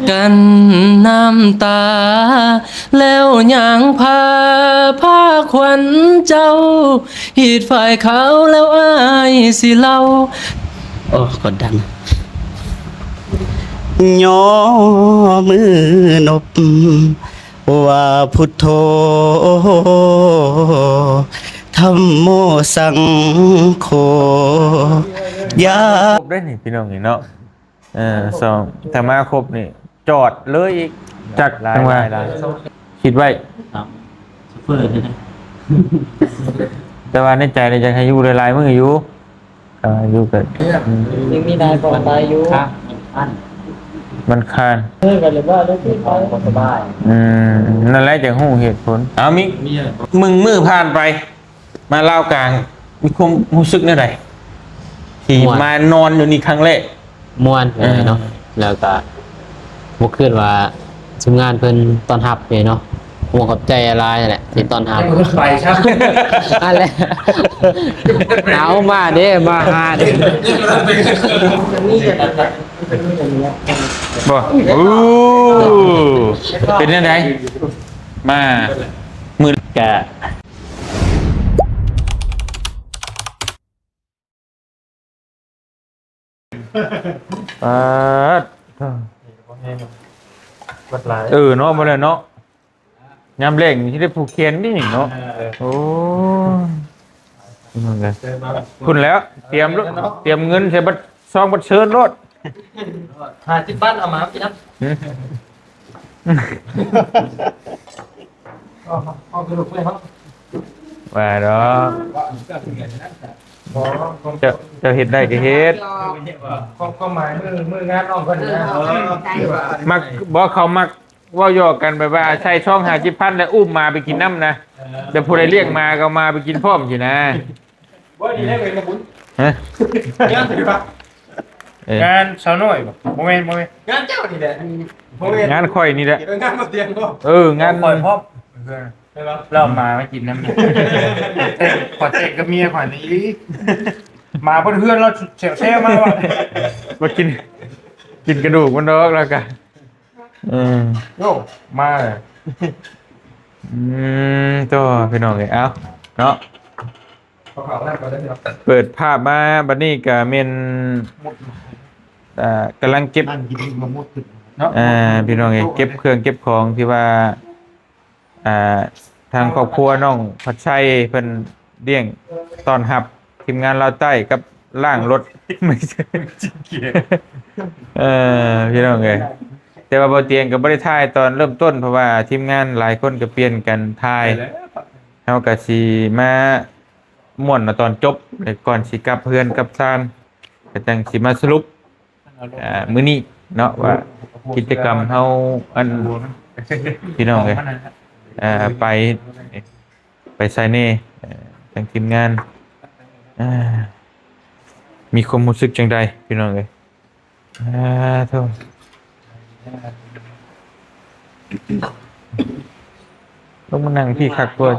ກັນນ້ຳຕາ ແລ້ວຫຍັງພາ ພາຂວັນເຈົ້າ ຮີດຝ້າຍຂາວແລ້ວອ້າຍຊິເລົ່າ. ໂອ້ ກົດດັນ. ຍໍມືນົບວ່າພຸດໂທ ທຳໂມ ສັງໂຄ ຢາ ຄົບເດ້ນີ້ພີ່ນ້ອງນີ້ເນາະ. ເອີ ສອງ ຖ້າມາຄົບນີ້ຈອດເລີຍອີກ. ຈັກ ຫຼາຍ ຈັ່ງວ່າ ຫຼາຍ ຫຼາຍ ຄິດໄວ້ ໂຊເຟີ ແຕ່ວ່າໃນໃຈນີ້ຢາກໃຫ້ຢູ່ຫຼາຍໆມື້ຢູ່. ເອີ ຢູ່ກັນ ອືມ ຍັງມີນາຍບໍ່ໄປຢູ່ ມັນຄານ ເອີ ກໍເລີຍວ່າໄດ້ທີ່ໄປບໍ່ສະບາຍ. ອືມ ນັ້ນແຫຼະ ຈັ່ງຮູ້ເຫດຜົນ. ເອົາ ມີ ມີຫຍັງ ມຶງມື້ຜ່ານໄປ ມາລາວກາງ ມີຄວາມຮູ້ສຶກແນວໃດ ທີ່ ມ່ວນ ມານອນຢູ່ນີ້ຄັ້ງແລກ? ມ່ວນ ເອີ ເນາະ ແລ້ວກະບໍ່ຄິດວ່າທີມງານເພິ່ນຕ້ອນຮັບເດ້ເນາະ. ຂໍຂອບໃຈຫຼາຍແຫຼະທີ່ຕ້ອນຮັບ. ໄປຊະ ອັນແຫຼະ ເອົາ ມາເດ້ ມາຫາເດ້. ບໍ່ ໂອ້ ເປັນແນວໃດ ມາມື້ກະ ປາດ ເອີ ເນາະ ບໍ່ແລ້ວເນາະ ຍາມແລງນີ້ຊິໄດ້ຜູກແຂນນີ້ເນາະ. ເອີ ໂອ້ ພຸ້ນແຫຼະ ຕຽມ ຕຽມເງິນໃສ່ບັດ ຊອງບັດເຊີນໂລດ. ຫ້າສິບບາດ ເອົາມາກິນນຳ. ຫືມ ເອົາ ເອົາກະດູກໄປເນາະ ວ່າດອກ. ເຈົ້າ ເຈົ້າເຮັດໄດ້ກະເຮັດ. ຄວາມ ຄວາມໝາຍມື້ ມື້ງານນ້ອງເພິ່ນນະ ມັກ ບໍ່ ເຂົາມັກເວົ້າຢອກກັນ ແບບວ່າໃສ່ຊອງຫ້າສິບພັນ ແລ້ວອຸ້ມໝາໄປກິນນຳນະ. ແຕ່ຜູ້ໃດລ້ຽງໝາກະເອົາໝາໄປກິນພ້ອມຊີ້ນະ. ບໍ່ດີແລ້ວເວີຍ ມາບຸນ ຮະ? ງານໃຜວະ? ເອີ ງານສາວນ້ອຍບໍ່? ບໍ່ແມ່ນ ບໍ່ແມ່ນ ງານເຈົ້ານີ້ແຫຼະ. ບໍ່ແມ່ນ ງານຂ້ອຍນີ້ແຫຼະ. ເອີ ງານບໍ່ຕຽງບໍ່? ເອີ ງານຂ້ອຍພ້ອມ. ເອີ ລາວເອົາໝາມາກິນນຳ ຂ້ອຍແຕກກັບເມຍຂ້ອຍນີ້ອີກ. ໝາເບິດເຮືອນລາວແຊວໆມາວ່າ ມາກິນ ກິນກະດູກມັນດອກລາວກະ. ເອີ ໂອ້ ມາເລີຍ. ອືມ ໂທ້ ພີ່ນ້ອງເອີຍ ເອົາເນາະ ເປີດພາບມາບັດນີ້ກະແມ່ນ ອ່າ ກຳລັງເກັບ ເນາະ ອ່າ ພີ່ນ້ອງເອີຍ ເກັບເຄື່ອງເກັບຂອງທີ່ວ່າ ອ່າ ທາງຄອບຄົວນ້ອງພັດໄຊເພິ່ນລ້ຽງຕ້ອນຮັບທີມງານລາວໃຕ້ກັບລ້າງລົດ. ເອີ ພີ່ນ້ອງເອີຍ ແຕ່ວ່າບໍ່ຕຽງກໍບໍ່ໄດ້ຖ່າຍຕອນເລີ່ມຕົ້ນ ເພາະວ່າທີມງານຫຼາຍຄົນກໍປ່ຽນກັນຖ່າຍ. ເຮົາກໍຊິມາມ່ວນເອົາຕອນຈົບ ແລ້ວກ່ອນຊິກັບເຮືອນກັບຊານ ກໍຈັ່ງຊິມາສະຫຼຸບ ອ່າ ມື້ນີ້ເນາະ ວ່າກິດຈະກຳເຮົາ ອັນ ພີ່ນ້ອງເອີຍ ອ່າ ໄປ ໄປໃສແດ່ ເອີ ທາງທີມງານ ອ່າ ມີຄວາມຮູ້ສຶກຈັ່ງໃດ ພີ່ນ້ອງເອີຍ? ອ່າ ໂທ້ ລົງມານັ່ງພີ້ຄັກກວ່າ.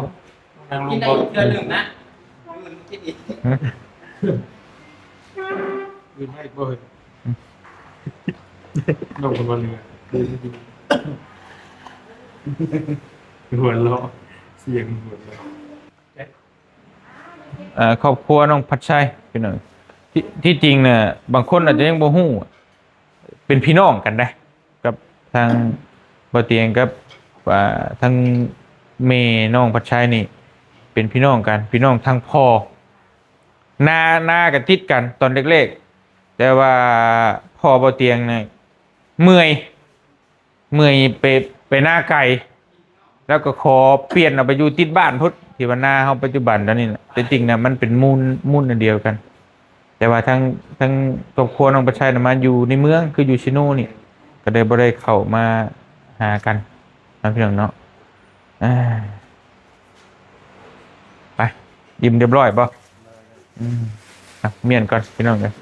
ນັ່ງລົງບໍ່? ກິນໄດ້ອີກເທື່ອໜຶ່ງນະ. ຫຶ? ອື່ນໃຫ້ບໍ່ເຮີ້ຍ? ລົງໄປບໍ່ເຫຼືອ? ຫົວເລາະ ສຽງຫົວເລາະ. ເອີ ຄອບຄົວນ້ອງພັດໄຊ ພີ່ນ້ອງ ທີ່ ທີ່ຈິງນະ ບາງຄົນອາດຈະຍັງບໍ່ຮູ້ ເປັນພີ່ນ້ອງກັນເດ້ ກັບທາງບ່າວຕຽງກັບ ອ່າ ທາງແມ່ນ້ອງພັດໄຊນີ້ ເປັນພີ່ນ້ອງກັນ ພີ່ນ້ອງທາງພໍ່ ນາ ນາກໍຕິດກັນຕອນແລກໆ ແຕ່ວ່າພໍ່ບ່າວຕຽງນະເມື່ອຍ ເມື່ອຍໄປ ໄປນາໄກ ແລ້ວກໍຂໍປ່ຽນເອົາໄປຢູ່ຕິດບ້ານພຸ້ນ ທີ່ວ່ານາເຮົາປັດຈຸບັນຕອນນີ້ນະ. ແຕ່ຈິງນະ ມັນເປັນມູນ ມູນອັນດຽວກັນ ແຕ່ວ່າທັງ ທັງຄອບຄົວນ້ອງປະໄຊນະ ມາຢູ່ໃນເມືອງ ຄືຢູ່ເຊໂນນີ້ ກໍເລີຍບໍ່ໄດ້ເຂົ້າມາຫາກັນເນາະ ພີ່ນ້ອງເນາະ. ອ່າ ໄປ ອີ່ມຮຽບຮ້ອຍບໍ່? ອືມ ອ່ະ ມ້ຽນກ່ອນ ພີ່ນ້ອງເອີຍ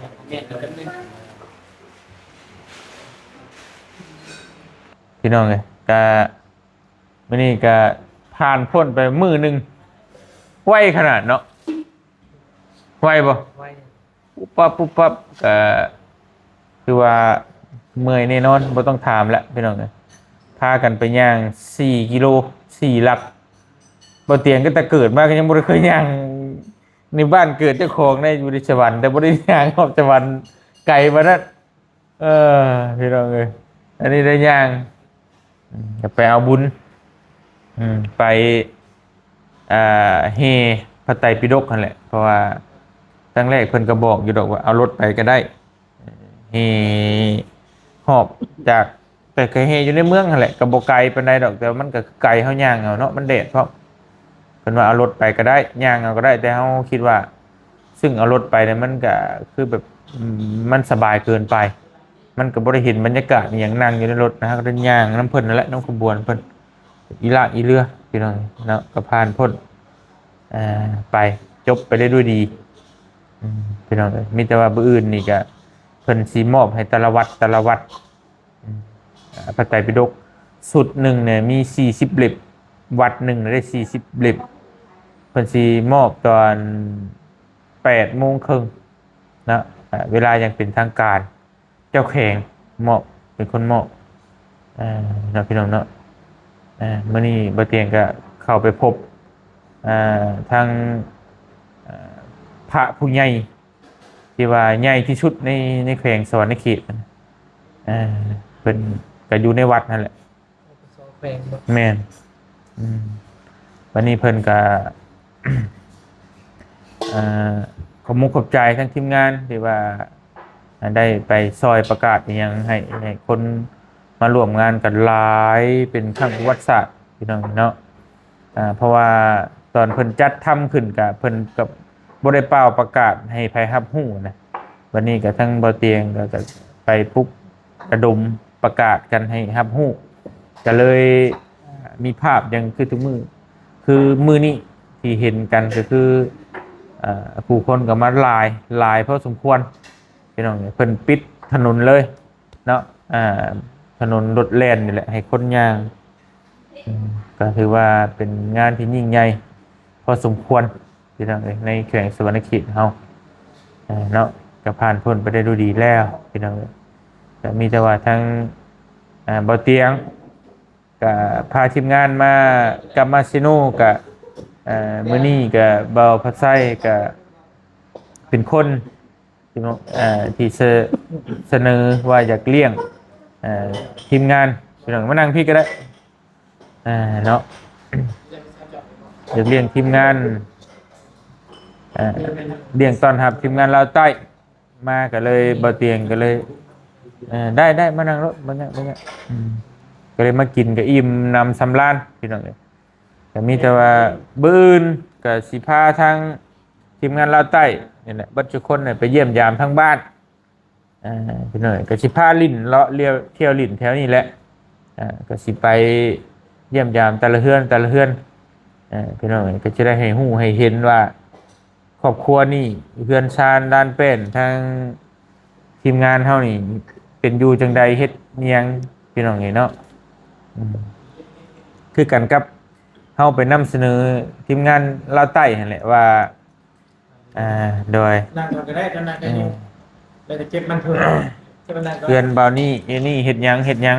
ພີ່ນ້ອງເອີຍ ກະ ມື້ນີ້ກະຜ່ານພົ້ນໄປມື້ໜຶ່ງ ໄວຂະໜາດເນາະ ໄວບໍ່? ໄວ ປຸບປັບ ປຸບປັບ ກະ ຄືວ່າ ເມື່ອຍແນ່ນອນ ບໍ່ຕ້ອງຖາມລະພີ່ນ້ອງເອີຍ. ພາກັນໄປຍ່າງສີ່ກິໂລ ສີ່ຫຼັກ. ບໍ່ຕຽງກໍແຕ່ເກີດມາກໍຍັງບໍ່ໄດ້ເຄີຍຍ່າງໃນບ້ານເກີດເຈົ້າຂອງໄດ້ ຢູ່ໃນສະຫວັນ ແຕ່ບໍ່ໄດ້ຍ່າງຮອບສະຫວັນໄກປານນັ້ນ. ເອີ ພີ່ນ້ອງເອີຍ ອັນນີ້ໄດ້ຍ່າງ ອືມ ກໍໄປເອົາບຸນ ອືມ ໄປ ອ່າ ແຫ່ພະໄຕປິດົກຫັ້ນແຫຼະ. ເພາະວ່າຄັ້ງແລກເພິ່ນກໍບອກຢູ່ດອກວ່າ ເອົາລົດໄປກໍໄດ້ ແຫ່ຮອບຈາກ ແຕ່ກໍແຫ່ຢູ່ໃນເມືອງຫັ້ນແຫຼະ ກໍບໍ່ໄກປານໃດດອກ ແຕ່ວ່າມັນກໍໄກ ເຮົາຍ່າງເອົາເນາະ ມັນແດດພ້ອມ. ເພິ່ນວ່າເອົາລົດໄປກໍໄດ້ ຍ່າງເອົາກໍໄດ້ ແຕ່ເຮົາຄິດວ່າຊຶ່ງເອົາລົດໄປນີ້ ມັນກໍຄືແບບ ອືມ ມັນສະບາຍເກີນໄປ ມັນກໍບໍ່ໄດ້ເຫັນບັນຍາກາດອີ່ຫຍັງ ນັ່ງຢູ່ໃນລົດນະ ເຮົາກໍໄດ້ຍ່າງນຳເພິ່ນນັ້ນແຫຼະ ນຳຂະບວນເພິ່ນ ອີຫຼາກອີເຫຼືອ ພີ່ນ້ອງເນາະ. ກໍຜ່ານພົ້ນ ເອີ ໄປ ຈົບໄປໄດ້ດ້ວຍດີ ອືມ ພີ່ນ້ອງເອີຍ. ມີແຕ່ວ່າມື້ອື່ນນີ້ກໍເພິ່ນຊິມອບໃຫ້ແຕ່ລະວັດ ແຕ່ລະວັດ ອືມ ພະໄຕປິດົກຊຸດໜຶ່ງນີ້ມີສີ່ສິບເຫຼັ້ມ ວັດໜຶ່ງໄດ້ສີ່ສິບເຫຼັ້ມ. ເພິ່ນຊິມອບຕອນແປດໂມງເຄິ່ງເນາະ ເວລາຢ່າງເປັນທາງການ ເຈົ້າແຂວງມອບ ເປັນຄົນມອບ ເອີ ເນາະ ພີ່ນ້ອງເນາະ. ເອີ ມື້ນີ້ບ່າວຕຽງກໍເຂົ້າໄປພົບ ເອີ ທາງ ເອີ ພະຜູ້ໃຫຍ່ ທີ່ວ່າໃຫຍ່ທີ່ສຸດໃນ ໃນແຂວງສະຫວັນນະເຂດ ເອີ ເພິ່ນກໍຢູ່ໃນວັດຫັ້ນແຫຼະ. ແມ່ນ ອືມ ບັດນີ້ເພິ່ນກໍ ເອີ ຂອບມຸກຂອບໃຈທາງທີມງານທີ່ວ່າ ໄດ້ໄປຊ່ອຍປະກາດອີ່ຫຍັງໃຫ້ ໃຫ້ຄົນມາຮ່ວມງານກັນຫຼາຍ ເປັນຄັ້ງປະຫວັດສາດ ພີ່ນ້ອງເນາະ. ອ່າ ເພາະວ່າຕອນເພິ່ນຈັດທຳຂຶ້ນກະ ເພິ່ນກໍບໍ່ໄດ້ປ່າວປະກາດໃຫ້ໃຜຮັບຮູ້ນະ. ບັດນີ້ກະທັງບ່າວຕຽງກໍ ກໍໄປປຸກລະດົມປະກາດກັນໃຫ້ຮັບຮູ້ ກໍເລີຍ ອ່າ ມີພາບຫຍັງຄືທຸກມື້ ຄືມື້ນີ້ທີ່ເຫັນກັນກໍຄື ອ່າ ຜູ້ຄົນກໍມາຫຼາຍ ຫຼາຍພໍສົມຄວນ ພີ່ນ້ອງ. ເພິ່ນປິດຖະໜົນເລີຍ ເນາະ ອ່າ ຖະໜົນລົດແລ່ນນີ້ແຫຼະ ໃຫ້ຄົນຍ່າງ ອືມ ກໍຖືວ່າເປັນງານທີ່ຍິ່ງໃຫຍ່ພໍສົມຄວນ ພີ່ນ້ອງເອີຍ ໃນແຂວງສະຫວັນນະເຂດເຮົາ ເອີ ເນາະ. ກໍຜ່ານພົ້ນໄປໄດ້ດ້ວຍດີແລ້ວ ພີ່ນ້ອງເອີຍ. ກໍມີແຕ່ວ່າທາງ ອ່າ ບ່າວຕຽງ ກໍພາທີມງານມາກັບມາເຊໂນ ກໍ ເອີ ມື້ນີ້ກໍບ່າວພັດໄຊກໍເປັນຄົນ ທີ່ ເອີ ທີ່ສະ ສະເໜີວ່າຢາກລ້ຽງ ເອີ ທີມງານ ພີ່ນ້ອງ ມານັ່ງພີ້ກໍໄດ້ ເອີ ເນາະ ຢາກລ້ຽງທີມງານ ເອີ ລ້ຽງຕ້ອນຮັບທີມງານລາວໃຕ້ ມາກໍເລີຍ ບ່າວຕຽງກໍເລີຍ ເອີ ໄດ້ ໄດ້ ມານັ່ງໂລດ ບໍ່ຍາກ ບໍ່ຍາກ ອືມ ກໍເລີຍມາກິນກໍອີ່ມໜຳສຳລານ ພີ່ນ້ອງເອີຍ. ກໍມີແຕ່ວ່າມື້ອື່ນກໍຊິພາທາງທີມງານລາວໃຕ້ນີ້ແຫຼະ ເບິດທຸກຄົນໄປຢ້ຽມຢາມທາງບ້ານ ເອີ ພີ່ນ້ອງ ກໍຊິພາຫຼິ້ນເລາະລ້ຽວ ທ່ຽວຫຼິ້ນແຖວນີ້ແຫຼະ ເອີ ກໍຊິໄປຢ້ຽມຢາມແຕ່ລະເຮືອນ ແຕ່ລະເຮືອນ ເອີ ພີ່ນ້ອງ ກໍຈະໄດ້ໃຫ້ຮູ້ໃຫ້ເຫັນວ່າ ຄອບຄົວນີ້ ເຮືອນຊານລານແປ້ນ ທາງທີມງານເຮົານີ້ ເປັນຢູ່ຈັ່ງໃດ ເຮັດອີ່ຫຍັງ ພີ່ນ້ອງເອີຍເນາະ. ອືມ ຄືກັນກັບເຮົາໄປນຳສະເໜີທີມງານລາວໃຕ້ຫັ້ນແຫຼະວ່າ ອ່າ ໂດຍ ນັ່ງກ່ອນກໍໄດ້ ເຈົ້ານັ່ງໄດ້ຢູ່ ເອີ ແລ້ວກໍເກັບມັນເຖິງ ເກັບມັນນັ່ງກ່ອນ ເຮືອນບ່າວນີ້ ນີ້ເຮັດຫຍັງ ເຮັດຫຍັງ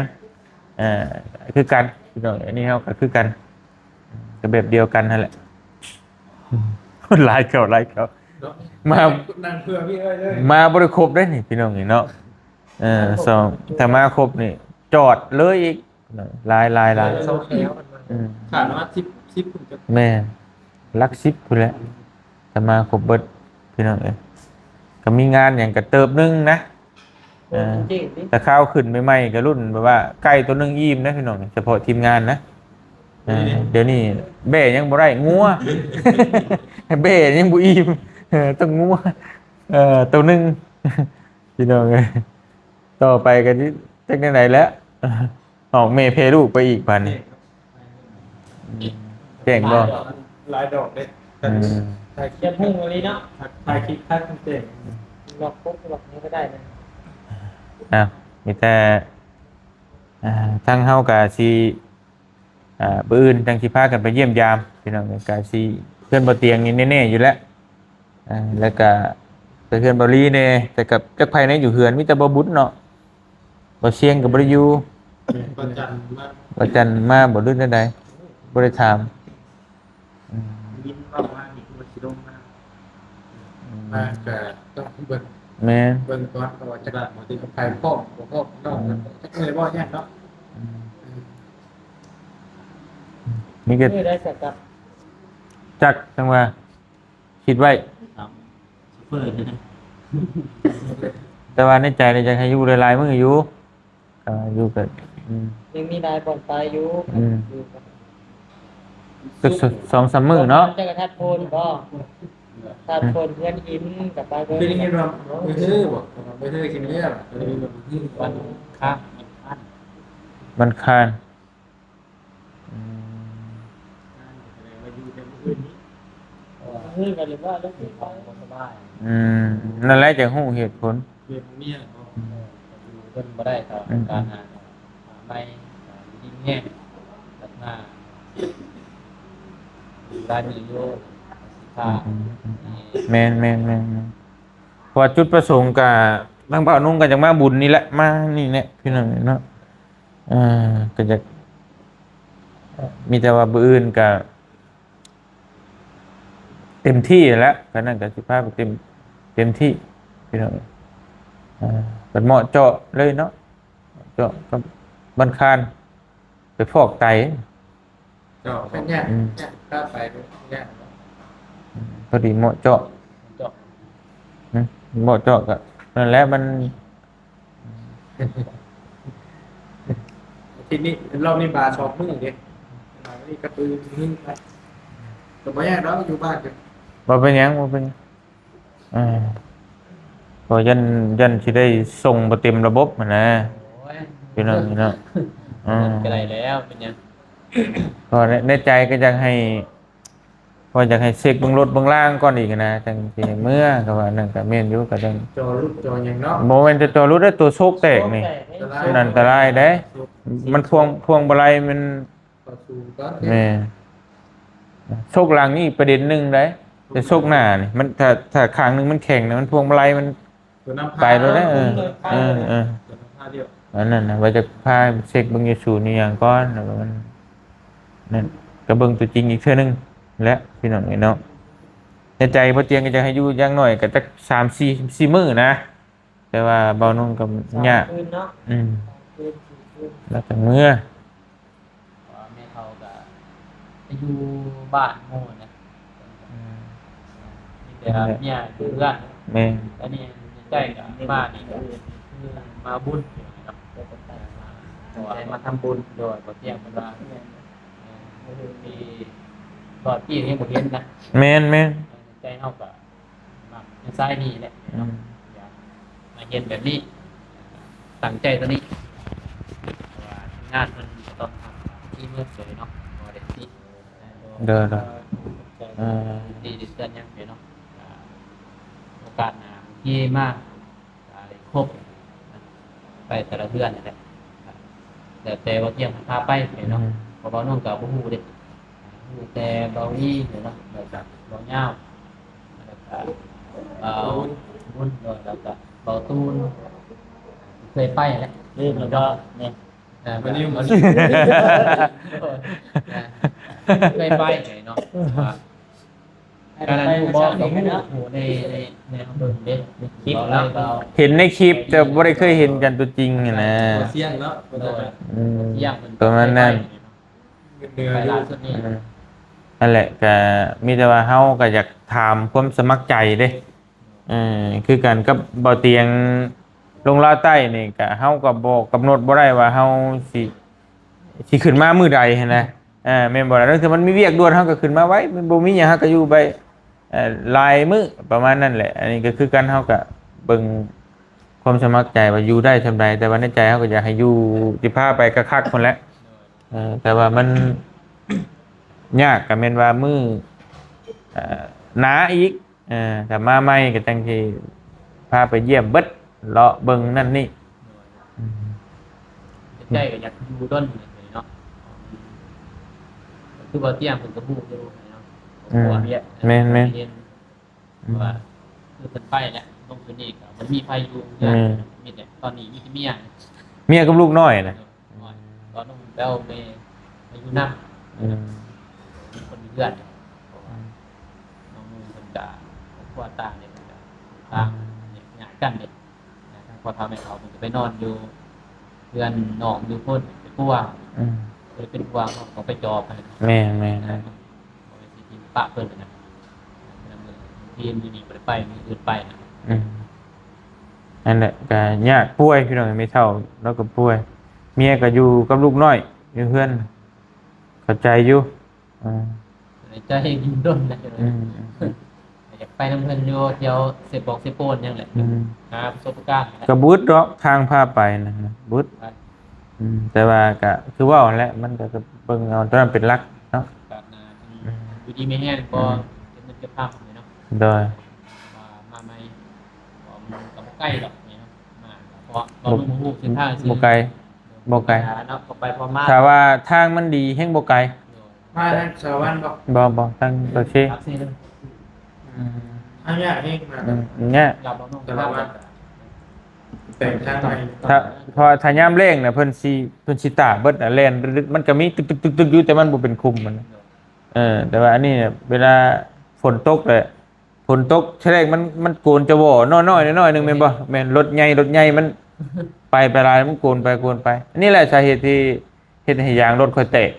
ເອີ ຄືກັນ ພີ່ນ້ອງ ອັນນີ້ເຮົາກໍຄືກັນ ກໍແບບດຽວກັນຫັ້ນແຫຼະ. ອືມ ຫຼາຍເຂົ້າ ຫຼາຍເຂົ້າ ເນາະ ມາ ນັ່ງເພື່ອພີ່ເອີຍເລີຍ ມາບໍ່ໄດ້ຄົບເດ້ນີ້ ພີ່ນ້ອງນີ້ເນາະ. ເອີ ສອງ ຖ້າມາຄົບນີ້ຈອດເລີຍອີກ ຫຼາຍ ຫຼາຍ ຫຼາຍ ສອງແຖວ ອືມ ຂາດປະມານສິບ ສິບພຸ້ນ ແມ່ນ ຫຼັກສິບພຸ້ນແຫຼະ ຖ້າມາຄົບເບິດ ພີ່ນ້ອງເອີຍ. ກໍມີງານຫຍັງກໍເຕີບໜຶ່ງນະ ເອີ ແຕ່ຄາວຂຶ້ນໃໝ່ໆກໍລຸ້ນແບບວ່າໄກ່ຕົວໜຶ່ງອີ່ມນະ ພີ່ນ້ອງ ສະເພາະທີມງານນະ. ເອີ ດຽວນີ້ແບ້ຍັງບໍ່ໄດ້ ງົວ ແບ້ຍັງບໍ່ອີ່ມ ເອີ ຕ້ອງງົວ ເອີ ຕົວໜຶ່ງ ພີ່ນ້ອງເອີຍ. ຕໍ່ໄປກໍຊິຈັກແນວໃດແຫຼະ ອອກແມ່ແຜ່ລູກໄປອີກບາດນີ້ ແຈ້ງບໍ່? ຫຼາຍດອກເດ້ ອືມ ຖ່າຍຄລິບ ຢາກຮູ້ອີ່ຫຼີເນາະ ຖ່າຍຄລິບ ຖ່າຍຄອນເທັນ ລອກປົກລອກຫຍັງກໍໄດ້ນະ. ອ້າວ ມີແຕ່ ອ່າ ທາງເຮົາກໍຊິ ອ່າ ມື້ອື່ນຈັ່ງຊິພາກັນໄປຢ້ຽມຢາມ ພີ່ນ້ອງເອີຍ. ກໍຊິເຮືອນບ່າວຕຽງນີ້ແນ່ໆຢູ່ແລ້ວ ອ່າ ແລ້ວກໍໄປເຮືອນບ່າວລີແນ່ ແຕ່ກັບຈັກໃຜແນ່ຢູ່ເຮືອນ ມີແຕ່ບ່າວບຸນເນາະ. ບໍ່ຊຽງກໍບໍ່ໄດ້ຢູ່. ວັນຈັນມາ ວັນຈັນມາບໍ່ ຫຼືແນວໃດ? ບໍ່ໄດ້ຖາມ. ອືມ ໄດ້ຍິນເວົ້າມານີ້ຄືວ່າຊິລົງມາ. ອືມ ມາກໍຕ້ອງເບິ່ງ ແມ່ນ ເບິ່ງກ່ອນ ເພາະວ່າຈັກ ບ້ານບໍ່ໄດ້ ໃຜພ້ອມບໍ່ພ້ອມເນາະ. ອືມ ຈັກເອີຍບໍ່ຫຍັງເນາະ. ອືມ ອືມ ນີ້ກໍ ມື້ໃດສະກັດ ຈັກ ຈັ່ງວ່າ ຄິດໄວ້ ຖາມໂຊເຟີ້. ແຕ່ວ່າໃນໃຈນີ້ຢາກໃຫ້ຢູ່ຫຼາຍໆມື້ຢູ່. ກໍຢູ່ກໍ ອືມ ຍັງມີຫຼາຍບ່ອນໄປຢູ່. ອືມ ຢູ່ກໍ ສ- ສ- ສອງສາມມື້ເນາະ. ເຈົ້າກໍທັດໂພນບໍ່? ທັດໂພນເຮືອນຫີນກໍໄປເບິ່ງ. ຄືໄດ້ຍິນວ່າມື້ຮືບໍ່? ມື້ຮືຊິເມືອ ວັນຄານ ວັນຄານ. ອືມ ແສດງວ່າຢູ່ແຕ່ມື້ອື່ນນີ້ ມື້ອື່ນກໍເລີຍວ່າເລື່ອງເຂົາບໍ່ສະບາຍ. ອືມ ນັ້ນແຫຼະ ຈະຮູ້ເຫດຜົນ. ເລື່ອງເມຍເນາະ. ອືມ ຢູ່ເພິ່ນບໍ່ໄດ້ກໍ ອືມ ການຫາ ຫາໃໝ່ ຫາຢູ່ດີມີແຮງ ກັບມາຢູ່ຫຼາຍມື້ຢູ່ ອືມ ອືມ ອືມ ແມ່ນໆໆໆ. ເພາະວ່າຈຸດປະສົງກະ ທາງບ່າວນຸ່ງກໍຢາກມາບຸນນີ້ແຫຼະ ມານີ້ແຫຼະ ພີ່ນ້ອງເນາະ. ເອີ ກໍຢາກ ມີແຕ່ວ່າມື້ອື່ນກໍເຕັມທີ່ແຫຼະ ຄັນນັ້ນກໍຊິພາໄປເຕັມ ເຕັມທີ່ ພີ່ນ້ອງ. ເອີ ເປັນເໝາະເຈາະເລີຍເນາະ ເຈາະກັບບ້ານຄານ ໄປຟອກໄຕ. ເຈາະເປັນຫຍັງ? ອືມ ຢາກພາໄປເປັນຫຍັງ? ອືມ ພໍດີເໝາະເຈາະ ເຈາະ ອືມ ເໝາະເຈາະກໍນັ້ນແຫຼະ ມັນ ອາທິດນີ້ ລອບນີ້ບາສອງມື້ເດ້ ບານີ້ກະປືນມື້ໄປ ກໍບໍ່ຍາກດອກ ຢູ່ບ້ານກໍ ບໍ່ເປັນຫຍັງ ບໍ່ເປັນຫຍັງ. ອ່າ ກໍຢ້ານ ຢ້ານຊິໄດ້ສົ່ງບໍ່ເຕັມລະບົບຫັ້ນນະ ໂອ້ຍ ພີ່ນ້ອງເນາະ. ອ່າ ກໍໄດ້ແລ້ວ ເປັນຫຍັງ? ກໍໃນ ໃນໃຈກໍຢາກໃຫ້ ກໍຢາກໃຫ້ເຊັກເບິ່ງລົດເບິ່ງລາງກ່ອນອີກຫັ້ນນະ ຈັ່ງຊິໃຫ້ເມືອ. ກໍວ່ານັ້ນກໍແມ່ນຢູ່ ກໍຈັ່ງ ຈໍຫຼຸດຈໍຫຍັງເນາະ. ບໍ່ແມ່ນແຕ່ຈໍຫຼຸດເດ້ ຕົວໂຊກແຕກນີ້ ໂຊກແຕກນີ້ ມັນອັນຕະລາຍເດ້. ມັນພວງ ພວງມາໄລມັນ ເຂົ້າສູ່ກ່ອນ ແມ່ນ. ໂຊກຫຼັງນີ້ອີກປະເດັນໜຶ່ງໄດ໋ ແຕ່ໂຊກໜ້ານີ້ ມັນ ຖ້າ ຖ້າຂ້າງໜຶ່ງມັນແຂງນະ ມັນພວງມາໄລມັນ ຕົວນຳພາ ໄປໂລດເດ້. ເອີ ເອີ ເອີ ຕົວນຳພາດຽວ ອັນນັ້ນນະ ວ່າຈະພາເຊັກເບິ່ງຢູ່ສູນອີ່ຫຍັງກ່ອນ ແລ້ວກໍມັນ ນັ້ນ ກໍເບິ່ງຕົວຈິງອີກເທື່ອໜຶ່ງແຫຼະ ພີ່ນ້ອງເອີຍເນາະ. ໃນໃຈບໍ່ຕຽງກໍຢາກໃຫ້ຢູ່ຢ່າງໜ້ອຍກໍຈັກສາມສີ່ ສີ່ມື້ນະ. ແຕ່ວ່າເບົາໜຸ່ງກໍຍາກ ສອງຄືນເນາະ. ອືມ ສອງຄືນ ສີ່ຄືນ ແລ້ວແຕ່ເມືອ ເພາະວ່າແມ່ເຖົ້າກໍໄປຢູ່ບ້ານໝູ່ນະ. ອືມ ມີແຕ່ເມຍຢູ່ເຮືອນ. ແມ່ນ ອັນນີ້ໃກ້ກັບມານີ້ກໍຄືມາບຸນເນາະ ເພາະວ່າມາທຳບຸນ. ໂດຍ ບໍ່ຕຽງເພິ່ນວ່າ ເອີ ມີຕອນທີ່ຍັງບໍ່ເຫັນນະ. ແມ່ນໆ ໃຈເຮົາກໍ ມັກໃນສາຍນີ້ແຫຼະເນາະ. ອືມ ຢາກມາເຮັດແບບນີ້ ຕັ້ງໃຈຕົວນີ້ ເພາະວ່າທີມງານເພິ່ນກໍຕ້ອງທຳທີ່ເມືອງເລີຍເນາະ ບໍ່ໄດ້ຕິ. ໂດຍ ໂດຍ ເອີ ດີດີເທື່ອຍັງເນາະ. ໂອກາດໜ້າບາງທີມາ ກໍໄດ້ຄົບໄປແຕ່ລະເຮືອນນັ້ນແຫຼະ ແລ້ວແຕ່ວ່າຕຽງພາໄປເນາະ. ອືມ ເພາະວ່ານ້ອງກໍບໍ່ຮູ້ເດ້ ຮູ້ແຕ່ເບົາຫວີເນາະ ແລ້ວກໍເບົາຍາວ ແລ້ວກໍເບົາບຸນ ແລ້ວກໍເບົາຕູນ ເຄີຍໄປແຫຼະ. ລືມແລ້ວເນາະ ນີ້ ເອີ ວັນນີ້ ເຄີຍໄປເນາະ. ອັນນັ້ນຮູ້ບໍ່ ກໍຮູ້ ໃນ ໃນ ໃນເບິ່ງເດ້ ໃນຄລິບເນາະ ເຫັນໃນຄລິບ ແຕ່ບໍ່ໄດ້ເຄີຍເຫັນກັນຕົວຈິງຫັ້ນນະ. ບໍ່ສ່ຽງເນາະ ບໍ່ ໂດຍ ອືມ ປະມານນັ້ນ ເໜືອຢູ່ ອືມ ນັ້ນແຫຼະ ກະມີແຕ່ວ່າເຮົາກະຢາກຖາມຄວາມສະໝັກໃຈເດ້. ເອີ ຄືກັນກັບເບົາຕຽງລົງລາວໃຕ້ນີ້ ກະເຮົາກໍບໍ່ກຳນົດບໍ່ໄດ້ວ່າເຮົາຊິ ຊິຂຶ້ນມາມື້ໃດຫັ້ນນະ. ອ່າ ແມ່ນບໍ່ລະ? ລາງເທື່ອມັນມີວຽກດ່ວນ ເຮົາກໍຂຶ້ນມາໄວ, ມັນບໍ່ມີຫຍັງ ເຮົາກໍຢູ່ໄປ ເອີ ຫຼາຍມື້ ປະມານນັ້ນແຫຼະ. ອັນນີ້ກໍຄືກັນ ເຮົາກໍເບິ່ງຄວາມສະໝັກໃຈວ່າຢູ່ໄດ້ສ່ຳໃດ, ແຕ່ວ່າໃນໃຈເຮົາກໍຢາກໃຫ້ຢູ່ ຊິພາໄປຄັກໆພຸ້ນແຫຼະ. ເອີ ແຕ່ວ່າມັນຍາກ ກໍແມ່ນວ່າມື້ ເອີ ໜາອີກ. ເອີ ຖ້າມາໃໝ່ກໍຈັ່ງຊິພາໄປຢ້ຽມເບິດ ເລາະເບິ່ງນັ້ນນີ້. ໂດຍ ອືມ ໃກ້ໆກໍຢາກຢູ່ດົນເລີຍເນາະ ຄືວ່າຕຽງເພິ່ນກໍຮູ້ຢູ່ເນາະ. ອືມ ເພາະວ່າວຽກ ແມ່ນໆ ເພາະວ່າ ອືມ ຄືເພິ່ນໄປແລ້ວ ລົງຢູ່ນີ້ກໍບໍ່ມີໃຜຢູ່ເຮືອນ. ແມ່ນ ມີແຕ່ ຕອນນີ້ມີແຕ່ເມຍ. ເມຍກັບລູກນ້ອຍນະ? ນ້ອຍ ຕອນນັ້ນແລ້ວແມ່ມາຢູ່ນຳ ອືມ ມີຄົນຢູ່ເຮືອນ ເພາະວ່າ ອືມ ນ້ອງນຸ່ງເພິ່ນກະຄອບຄົວຕ່າງເດ້ ເພິ່ນກະຕ່າງ ອືມ ແຍກຍ້າຍກັນເດ້ ທາງພໍ່ເຖົ້າແມ່ເຖົ້າເພິ່ນກະໄປນອນຢູ່ເຮືອນນ້ອງຢູ່ພຸ້ນ ໄປປົວ ອືມ ເລີຍເປັນຫ່ວງ ເຮົາຕ້ອງໄປຈອບຫັ້ນ ແມ່ນໆໆ ບໍ່ແມ່ນຊິຖິ້ມປະເພິ່ນນະ ບາງທີມື້ນີ້ບໍ່ໄດ້ໄປ ມື້ອື່ນໄປນະ ອືມ ນັ້ນແຫຼະ ກະຍາກ ປ່ວຍ ພີ່ນ້ອງ ແມ່ເຖົ້າລາວກະປ່ວຍ ເມຍກະຢູ່ກັບລູກນ້ອຍຢູ່ເຮືອນ ເຂົ້າໃຈຢູ່ ອືມ ໃນໃຈຢູ່ດົນແລ້ວ ອືມ ອືມ ອືມ ຢາກໄປນຳເພິ່ນຢູ່ ທ່ຽວເຊໂປງເຊໂປນຫຍັງແຫຼະ ອືມ ຫາປະສົບການ ກະບໍ່ອຶດດອກ ທາງພາໄປນະ ບໍ່ອຶດ ອືມ ແຕ່ວ່າກະຄືເວົ້າຫັ້ນແຫຼະ ມັນກະເບິ່ງເອົາຕົວນັ້ນເປັນຫຼັກເນາະ ໂອກາດໜ້າ ອືມ ຢູ່ດີມີແຮງ ອືມ ກໍເກັບເງິນເກັບຄຳເນາະ ໂດຍ ວ່າມາໃໝ່ ກໍມັນກະບໍ່ໄກດອກເນາະ ມາ ເພາະວ່າເຮົາບໍ່ຮູ້ເສັ້ນທາງຊື່ ບໍ່ໄກ ບໍ່ໄກ ເນາະ ກໍໄປພໍມາ ຖ້າວ່າທາງມັນດີແຮງບໍ່ໄກ ໂດຍ ມາທາງສາລະວັນບໍ່? ບໍ່ ບໍ່ ທາງປາກເຊ ປາກເຊເດີ ອືມ ທາງຍາກແຮງມາ ອືມ ຍາກ ສາລະວັນ ແປງທາງໃໝ່ ຖ້າ ເພາະວ່າຖ້າຍາມແລ້ງນະ ເພິ່ນຊິ ເພິ່ນຊິຕາກເບິດນະ ແລ່ນຕຶກໆ ມັນກະມີຕຶກໆໆໆຢູ່ ແຕ່ມັນບໍ່ເປັນຂຸມມັນ ເອີ ແຕ່ວ່າອັນນີ້ເວລາຝົນຕົກແຫຼະ ຝົນຕົກທີແລກມັນ ມັນໂກນຈະວໍນ້ອຍໆ ນ້ອຍໆໜຶ່ງແມ່ນບໍ່? ແມ່ນ ລົດໃຫຍ່ ລົດໃຫຍ່ມັນໄປ ໄປຫຼາຍ ມັນໂກນໄປໂກນໄປ ອັນນີ້ແຫຼະສາເຫດທີ່ເຮັດໃຫ້ຢາງລົດຂ້ອຍແຕກ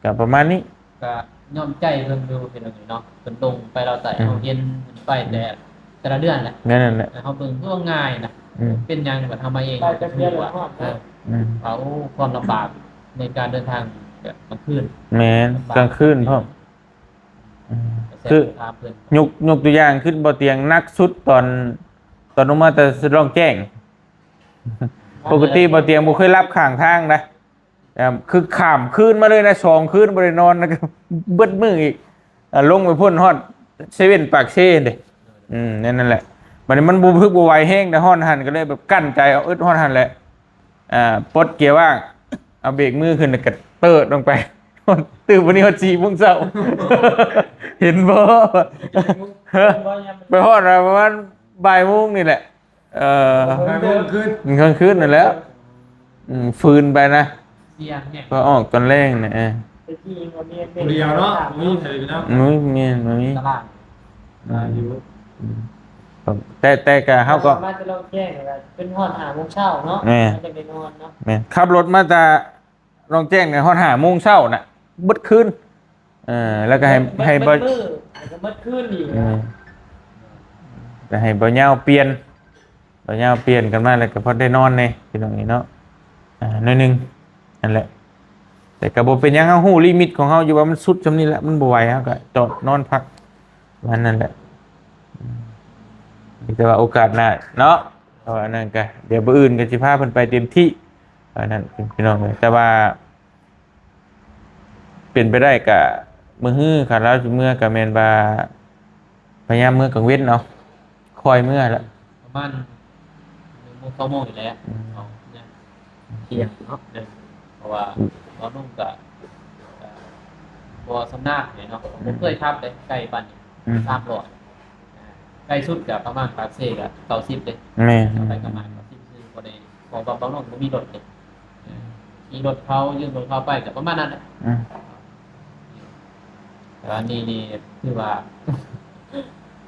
ກະປະມານນີ້ ກະຍອມໃຈເພິ່ນຢູ່ ເປັນຈັ່ງໃດເນາະ ເພິ່ນລົງໄປລາວໃຕ້ ອືມ ເຮົາເຫັນເພິ່ນໄປແຕ່ ອືມ ແຕ່ລະເດືອນແຫຼະ ແມ່ນນັ້ນແຫຼະ ແຕ່ເຮົາເບິ່ງຄືວ່າງ່າຍນະ ອືມ ເປັນຫຍັງບັດເຮົາມາເອງ ເຮົາກໍເປັນຫ່ວງ ເອີ ອືມ ເອົາຄວາມລຳບາກໃນການເດີນທາງແບບກາງຄືນ ແມ່ນ ກາງຄືນພ້ອມ ອືມ ຄືຍົກ ຍົກຕົວຢ່າງ ຄືບໍ່ຕຽງໜັກສຸດຕອນ ຕອນລົງມາແຕ່ລອງແຈ້ງ ປົກກະຕິບໍ່ຕຽງບໍ່ເຄີຍຫຼັບຂ້າງທາງນະ ເອີ ຄືຂ້າມຄືນມາເລີຍນະ ສອງຄືນບໍ່ໄດ້ນອນ ແລ້ວກໍເບິດມື້ອີກ ອ່າ ລົງໄປພຸ້ນຮອດເຊເວັ່ນປາກເຊເດ້ ອືມ ນັ້ນ ນັ້ນແຫຼະ ບັດນີ້ມັນບໍ່ ບໍ່ໄຫວແຮງ ແຕ່ຮອດຫັ້ນກໍເລີຍແບບກັ້ນໃຈເອົາ ອຶດຮອດຫັ້ນແຫຼະ ອ່າ ປົດເກຍວ່າງ ເອົາເບຣກມືຂຶ້ນ ແລ້ວກໍເຕີດລົງໄປ ຕື່ນມື້ນີ້ຮອດສີ່ໂມງເຊົ້າ ເຫັນບໍ່? ຮະ? ໄປຮອດປະມານບ່າຍໂມງນີ້ແຫຼະ ເອີ ກາງຄືນ ກາງຄືນນັ້ນແຫຼະ ອືມ ຝືນໄປນະ ເສຍງແຮງ ພໍອອກຕອນແລງນະ ເອີ ແຕ່ກີ້ບໍ່ມີ ຜູ້ດຽວເນາະ ບໍ່ມີໃຜເລີຍເນາະ ບໍ່ມີ ບໍ່ມີ ຕະຫຼາດ ອ່າ ຢູ່ ອືມ ແຕ່ ແຕ່ກະເຮົາກໍ ມາແຕ່ລອງແຈ້ງ ເປັນຮອດຫ້າໂມງເຊົ້າເນາະ ແມ່ນ ຈັ່ງໄດ້ນອນເນາະ ແມ່ນ ຂັບລົດມາແຕ່ ລອງແຈ້ງໃນຮອດຫ້າໂມງເຊົ້ານະ ເບິດຄືນ ເອີ ແລ້ວກໍໃຫ້ ໃຫ້ບໍ່ ເບິດມື້ ໃຫ້ກໍເບິດຄືນອີກ ເອີ ກໍໃຫ້ບໍ່ຍາວປ່ຽນ ບໍ່ຍາວປ່ຽນກັນມາ ແລ້ວກໍພໍໄດ້ນອນແດ່ ພີ່ນ້ອງເອີຍເນາະ ອ່າ ໜ້ອຍໜຶ່ງ ນັ້ນແຫຼະ ແຕ່ກໍບໍ່ເປັນຫຍັງ ເຮົາຮູ້ລິມິດຂອງເຮົາຢູ່ວ່າມັນສຸດສ່ຳນີ້ແຫຼະ ມັນບໍ່ໄຫວ ເຮົາກໍຈອດນອນພັກ ປະມານນັ້ນແຫຼະ ມີແຕ່ວ່າໂອກາດໜ້າເນາະ ເພາະວ່າອັນນັ້ນກໍ ດຽວມື້ອື່ນກໍຊິພາເພິ່ນໄປເຕັມທີ່ ອັນນັ້ນ ພີ່ນ້ອງເອີຍ ແຕ່ວ່າເປັນໄປໄດ້ກະມື້ຮື ຄັນລາວຊິເມືອກະແມ່ນວ່າ ພະຍາຍາມເມືອກາງເວັນເອົາ ຄ່ອຍເມືອແຫຼະ ປະມານໜຶ່ງໂມງ ສອງໂມງນີ້ແຫຼະ ອືມ ເອົາ ທ່ຽງເນາະ ເພາະວ່າ ອືມ ຕອນໜຶ່ງກະ ກະບໍ່ຊຳນານເນາະ ອືມ ບໍ່ເຄີຍຂັບເດ້ ໄກປານນີ້ ອືມ ສາມຮ້ອຍ ອ່າ ໄກສຸດກະປະມານປາກເຊກະເກົ້າສິບເດ້ ແມ່ນ ໄປກັບມາເກົ້າສິບຊື່ ບໍ່ໄດ້ ເພາະວ່າບ່າວໜຸ່ງບໍ່ມີລົດເດ້ ເອີ ຂີ່ລົດເຂົາ ຢືມລົດເຂົາໄປກໍປະມານນັ້ນແຫຼະ ອືມ ແຕ່ວ່ານີ້ ນີ້ຖືວ່າ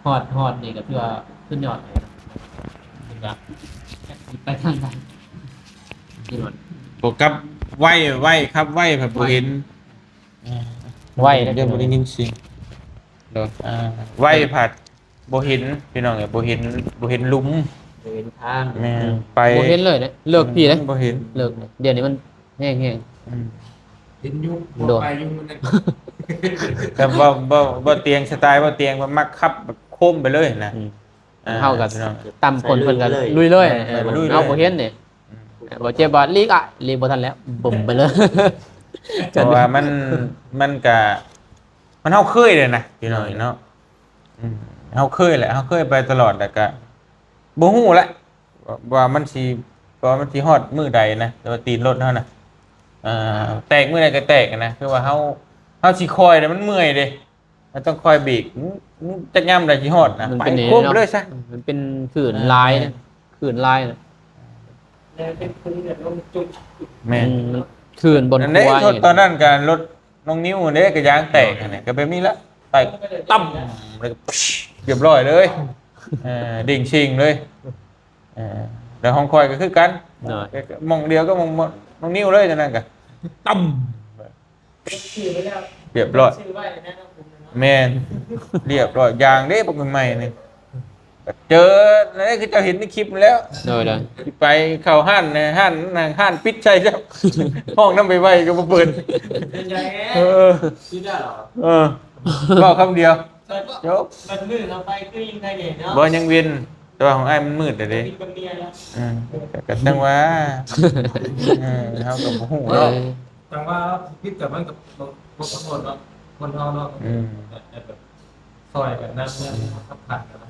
ຮອດ ຮອດນີ້ກໍຖືວ່າສຸດຍອດເລີຍ ຖືວ່າ ຈັກຊິໄປທາງໃດ ຂີ່ລົດ ບໍ່ ຂັບໄວ ໄວ ຂັບໄວພັດບໍ່ເຫັນ ໄວ ເອີ ໄວເດ້ ບໍ່ໄດ້ຍິນສຽງ ໂດຍ ອ່າ ໄວພັດ ບໍ່ເຫັນ ພີ່ນ້ອງເອີຍ ບໍ່ເຫັນ ບໍ່ເຫັນຫຼຸມ ບໍ່ເຫັນທາງ ແມ່ນ ອືມ ໄປ ບໍ່ເຫັນເລີຍເດ້ ເລິກພີ້ເດ້ ອືມ ບໍ່ເຫັນ ເລິກ ດຽວນີ້ມັນແຮງໆ ອືມ ເຫັນຢູ່ ໂດຍ ໄປຢູ່ມື້ນັ້ນ ແຕ່ວ່າ ບໍ່ ບໍ່ຕຽງ ສະໄຕລ໌ບໍ່ຕຽງ ມັນມັກຂັບແບບໂຄມໄປເລີຍນະ ອືມ ອ່າ ເຮົາກໍ ພີ່ນ້ອງ ຕຳຄົນເພິ່ນກໍລຸຍເລີຍ ເອີ ເອີ ລຸຍເລີຍ ເຮົາບໍ່ເຫັນເດ້ ອືມ ບໍ່ເຈັບວ່າຫຼີກອະ ຫຼີກບໍ່ທັນແລ້ວ ບຶ້ມໄປເລີຍ ເພາະວ່າມັນ ມັນກະ ມັນ ເຮົາເຄີຍເລີຍນະ ພີ່ນ້ອງເນາະ ອືມ ເຮົາເຄີຍແຫຼະ ເຮົາເຄີຍໄປຕະຫຼອດ ແລ້ວກະບໍ່ຮູ້ແຫຼະ ວ່າ ວ່າມັນຊິ ວ່າມັນຊິຮອດມື້ໃດນະ ແຕ່ວ່າຕີນລົດເຮົານະ ເອີ ແຕກມື້ໃດກໍແຕກນະ ຄືວ່າເຮົາ ເຮົາຊິຄ່ອຍແລ້ວມັນເມື່ອຍເດ້ ເຮົາຕ້ອງຄ່ອຍເບຣກ ອືມ ຈັກຍາມໃດຊິຮອດນະ ມັນເປັນ ໄປຄົມເລີຍຊະ ເອີ ມັນເປັນຄື້ນຫຼາຍ ເອີ ຄື້ນຫຼາຍນະ ແລ້ວເປັນຄືແບບລົງຈຸກ ແມ່ນ ອືມ ມັນຄືນບ່ອນ ອັນນີ້ ຂົວ ຕອນນັ້ນກໍລົດນ້ອງນິວເດ້ ກໍຢາງແຕກຫັ້ນແຫຼະ ກໍແບບນີ້ລະ ໄປ ຕຳ ແລ້ວກໍ ຮຽບຮ້ອຍເລີຍ ເອີ ເດັ່ງເສັງເລີຍ ເອີ ແລ້ວຂອງຂ້ອຍກໍຄືກັນ ໂດຍ ໝ່ອງດຽວກັບໝ່ອງ ໝ່ອງນ້ອງນິວເລີຍ ຕອນນັ້ນກໍ ຕຳ ຮຽບຮ້ອຍ ແມ່ນ ຮຽບຮ້ອຍ ຢາງເດ້ ບັກໃໝ່ໆນີ້ ເຈີນັ້ນແຫຼະ ຄືເຈົ້າເຫັນໃນຄລິບນັ້ນແຫຼະ ໂດຍໆ ຊິໄປເຂົ້າຮ້ານ ຮ້ານ ຮ້ານປິດໃສ່ ຮ້ອງນຳໄວໆກໍບໍ່ເປີດ ເປັນໃດແດ່ ເອີ ຊິໄດ້ເຫລອ ເອີ ເວົ້າຄຳດຽວ ຈົບ ບັດມື້ເຮົາໄປຄືຍັງໄດ້ແດ່ເນາະ ບໍ່ ຍັງເວັນ ແຕ່ວ່າຂອງອ້າຍມັນມືດແລ້ວເດ້ ເອີ ກໍຈັ່ງວ່າ ເອີ ເຮົາກໍບໍ່ຮູ້ເນາະ ເອີ ຈັ່ງວ່າຜິດກັບມັນກັບ ບໍ່ ບໍ່ຂອໂທດເນາະ ຄົນເຮົາເນາະ ອືມ ແຕ່ແບບຊ່ອຍກັນນຳ ສຳຄັນກັນນະ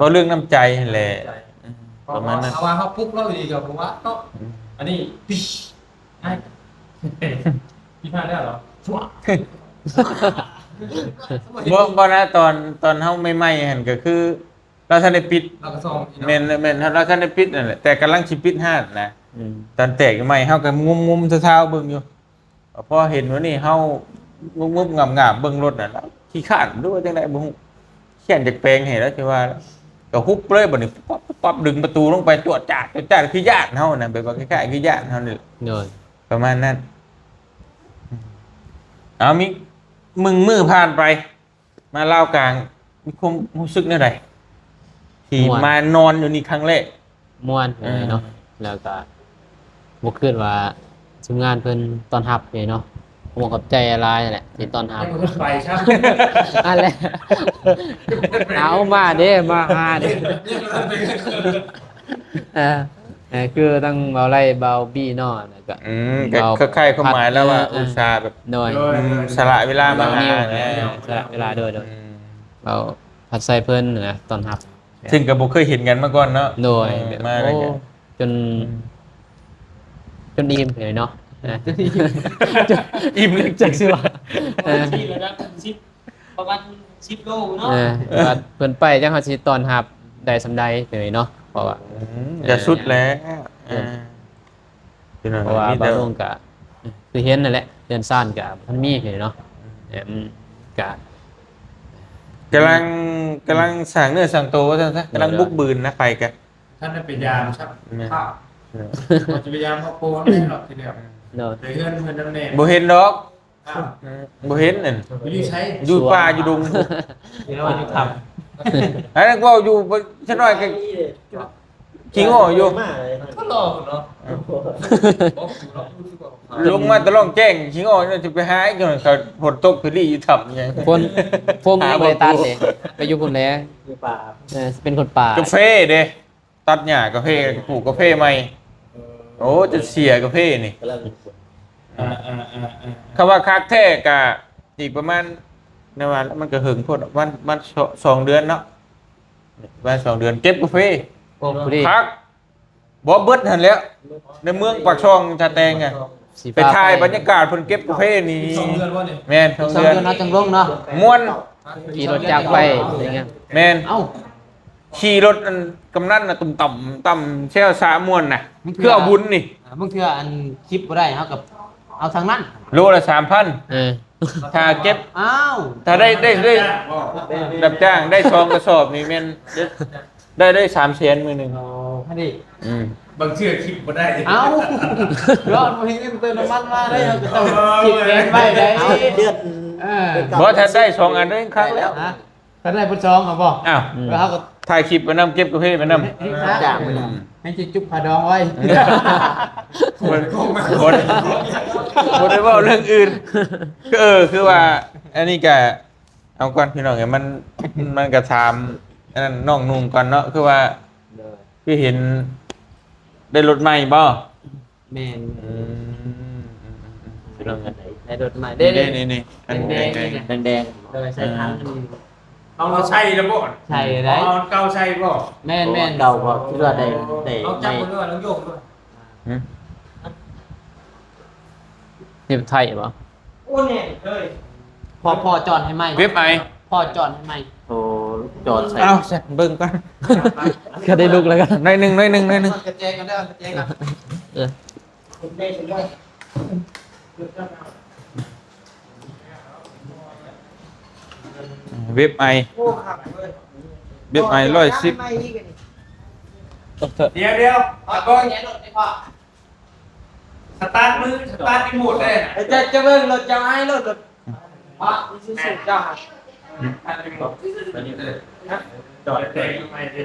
ເວົ້າເລື່ອງນ້ຳໃຈຫັ້ນແຫຼະ ນ້ຳໃຈ ອືມ ປະມານນັ້ນ ເພາະວ່າເຮົາປຸກລາວອີກກໍບໍ່ວ່າເນາະ ອືມ ອັນນີ້ ອ້າຍ ຜິດພາດແລ້ວເຫລອ? ບໍ່ ບໍ່ນະ ຕອນ ຕອນເຮົາໃໝ່ໆຫັ້ນ ກໍຄືລາວທັນໄດ້ປິດ ລາວກໍສ່ອງອີກເນາະ ແມ່ນ ແມ່ນ ລາວທັນໄດ້ປິດນັ້ນແຫຼະ ແຕ່ກຳລັງຊິປິດຮ້ານນະ ອືມ ຕອນແຕກໃໝ່ເຮົາກໍງຸມໆຊາວໆເບິ່ງຢູ່ ພໍເຫັນວ່ານີ້ເຮົາງຸບໆງາບໆເບິ່ງລົດນັ້ນ ລາວຂີ້ຄ້ານຫຼືວ່າຈັ່ງໃດບໍ່ຮູ້ ແຄ້ນຢາກແປງໃຫ້ລາວ ຊິວ່າ ກໍຮຸບເລີຍບັດນີ້ ປັບໆ ດຶງປະຕູລົງໄປ ຈວດຈາດ ຈວດຈາດ ຄືຢ້ານເຮົານະ ແບບວ່າຄ້າຍໆຄືຢ້ານເຮົານີ້ແຫຼະ ໂດຍ ປະມານນັ້ນ ເອົາ ມີ ມື້ ມື້ຜ່ານໄປ ມາລາວກາງ ມີຄວາມຮູ້ສຶກແນວໃດ ທີ່ ມ່ວນ ມານອນຢູ່ນີ້ຄັ້ງແລກ? ມ່ວນ ເອີ ເນາະ ແລ້ວກະບໍ່ຄິດວ່າທີມງານເພິ່ນຕ້ອນຮັບເດ້ເນາະ ຂໍຂອບໃຈຫຼາຍແຫຼະທີ່ຕ້ອນຮັບ ຍັງບໍ່ທັນໄປຊ້ຳ ອັນແຫຼະ ເອົາ ມາເດ້ ມາຫາເດ້ ຍັງບໍ່ທັນໄປ ເອີ ເອີ ຄືທັງເບົາໄລ ເບົາບີເນາະ ແລ້ວກໍ ອືມ ກໍຄ້າຍໆຄວາມໝາຍແລ້ວວ່າ ເອີ ອຸດສາແບບ ໂດຍ ອືມ ສະຫຼະເວລາມາຫາ ເອີ ສະຫຼະເວລາ ໂດຍ ໂດຍ ອືມ ເບົາພັດໄຊເພິ່ນນະ ຕ້ອນຮັບ ຊຶ່ງກໍບໍ່ເຄີຍເຫັນກັນມາກ່ອນເນາະ ໂດຍ ເອີ ມາ ໂອ້ ຈົນ ອືມ ຈົນອີ່ມເລີຍເນາະ ອີ່ມເລີຍ ຈັກຊິວ່າ ເອີ ທີ່ລະດັບສິບ ປະມານສິບໂລເນາະ ເອີ ວ່າເພິ່ນໄປຈັກເຮົາຊິຕ້ອນຮັບໄດ້ສ່ຳໃດເລີຍເນາະ ເພາະວ່າ ອືມ ເອີ ກໍສຸດແລ້ວ ເອີ ເອີ ພີ່ນ້ອງ ເພາະວ່າ ມີແຕ່ ບ່າວລຸງກໍຄືເຫັນນັ້ນແຫຼະ ເຮືອນຊານກໍບໍ່ທັນມີເລີຍເນາະ ອືມ ເອີ ມັນກໍກຳລັງ ກຳລັງສ້າງເນື້ອສ້າງໂຕວ່າຊັ້ນຊະ ກຳລັງບຸກບືນນະ ໄປກໍ ທ່ານໄດ້ໄປຢາມຊັກ ແມ່ນ ຂ້າວ ເອີ ວ່າຈະໄປຢາມຄອບຄົວແນ່ດອກທີແລ້ວ ໂດຍ ໄປເຮືອນເພິ່ນນຳແນ່ ບໍ່ເຫັນດອກ ອ້າວ ເອີ ບໍ່ເຫັນນັ້ນ ຢູ່ໃສ? ຢູ່ປ່າຢູ່ດົງ ຢູ່ນອນຢູ່ຖ້ຳ ອັນນັ້ນເວົ້າຢູ່ຊະໜ້ອຍກໍຂີ້ງໍ້ຢູ່ ກໍລໍເນາະ ເອີ ລົງມາແຕ່ລ່ອງແຈ້ງ ຂີ້ງໍ້ຢູ່ ຊິໄປຫາອີ່ຫຍັງ ກໍຝົນຕົກຄືລີ້ຢູ່ຖ້ຳຫຍັງ ຝົນ ຝົນຍັງບໍ່ໄດ້ຕັດເດ້ ໄປຢູ່ພຸ້ນແຫຼະ ຢູ່ປ່າ ເອີ ເປັນຄົນປ່າ ກາເຟເດ້ ຕັດຫຍ້າກາເຟ ປູກກາເຟໃໝ່ ເອີ ໂອ້ ຈະເສຍກາເຟນີ້ ກຳລັງ ອ່າໆໆໆ ຄຳວ່າຄັກແທ້ກະອີກປະມານ ແນວວ່າ ມັນກະເຫິງໂພດ ປະມານ ປະມານສອງເດືອນເນາະ ປະມານສອງເດືອນ ເກັບກາເຟ ໂອ້ ພໍດີ ຄັກ ບໍ່ເບິດຫັ້ນແຫຼ້ວ ໃນເມືອງປາກຊ່ອງທ່າແຕງອະ ຊິພາໄປ ໄປຖ່າຍບັນຍາກາດເພິ່ນເກັບກາເຟນີ້ ສອງເດືອນບໍ່ນີ້? ແມ່ນ ສອງເດືອນ ສອງເດືອນເນາະ ຈັ່ງລົງເນາະ ຂີ່ລົດຈັກໄປ ແມ່ນ ເອົ້າ ຂີ່ລົດອັນກຳນັນນະ ຕຸ່ມຕ່ຳ ຕ່ຳແຊວສາມ່ວນນະ ມັນຄື ຄືເອົາບຸນນີ້ ອ່າ ບາງເທື່ອອັນຄລິບບໍ່ໄດ້ ເຮົາກໍເອົາທາງນັ້ນ ໂລລະສາມພັນ ເອີ ຖ້າເກັບ ອ້າວ ຖ້າໄດ້ ໄດ້ ໄດ້ ຮັບຈ້າງ ໄດ້ສອງກະສອບນີ້ແມ່ນ ໄດ້ ໄດ້ສາມແສນມື້ໜຶ່ງ ໂອ້ ຫັ້ນນີ້ ອືມ ບາງເທື່ອຄລິບບໍ່ໄດ້ ເອົ້າ ລອດບໍ່ເຫັນເງິນເຕີມນ້ຳມັນມາໄດ້ ເຮົາກໍຕ້ອງຄິດແຜນໄວ້ໄດ໋ ເດືອນ ເອີ ບໍ່ ຖ້າໄດ້ສອງອັນນັ້ນຄັກແລ້ວ ຮະ ຖ້າໄດ້ເບິດສອງ ເອົາບໍ່? ອ້າວ ເອີ ເຮົາກໍຖ່າຍຄລິບໄປນຳ ເກັບກາເຟໄປນຳ ຈ້າງໄປນຳ ໃຫ້ຊິຈຸບຜ້າດອງໄວ້ ບໍ່ ບໍ່ ບໍ່ໄດ້ເວົ້າເລື່ອງອື່ນ ເອີ ຄືວ່າ ອັນນີ້ກະ ເອົາກ່ອນພີ່ນ້ອງເອີຍ ມັນ ມັນກະຖາມອັນນັ້ນນ້ອງນຸ່ງກ່ອນເນາະ ຄືວ່າ ໂດຍ ຄືເຫັນໄດ້ລົດໃໝ່ບໍ່? ແມ່ນ ອືມ ພີ່ນ້ອງເອີຍ ໄດ້ລົດໃໝ່ ນີ້ເດ້ ນີ້ ນີ້ ອັນແດງໆ ແດງໆ ໂດຍ ໃສ່ຖັງ ເອີ ເອົາ ເອົາໃສ່ແລ້ວບໍ່? ໃສ່ໄດ້ ເອົາເກົ່າໃສ່ບໍ່? ແມ່ນໆ ເກົ່າບໍ່? ຄິດວ່າໄດ້ ໄດ້ ເອົາຈັບ ໃໝ່ ເບິ່ງດ້ວຍ ລອງໂຍກດ້ວຍ ຫຶ? ເຮັດໄທບໍ່? ໂອ້ ແນ່ນເລີຍ ພໍ່ ພໍ່ຈອນໃຫ້ໃໝ່ ເວັບໄອ ພໍ່ຈອນໃຫ້ໃໝ່ ໂອ້ ຈອດໃສ່ ເອົ້າ ຊັ້ນເບິ່ງກ່ອນ ກະໄດ້ລຸກແລ້ວກະ ໜ້ອຍໜຶ່ງ ໜ້ອຍໜຶ່ງ ໜ້ອຍໜຶ່ງ ກະແຈກັນເດີ ກະແຈກັນ ເອີ ເວັບໄອ ເວັບໄອຮ້ອຍສິບ ດຽວໆ ເອົາກ່ອນ ສະຕາດມື ສະຕາດຣີໂມດໄດ້ນະ ເຈົ້າຈະເບິ່ງລົດເຈົ້າອ້າຍໂລດ ລົດ ປະ ອີຊູຊູເຈົ້າ ຈອດແຕ່ງໃໝ່ເດ້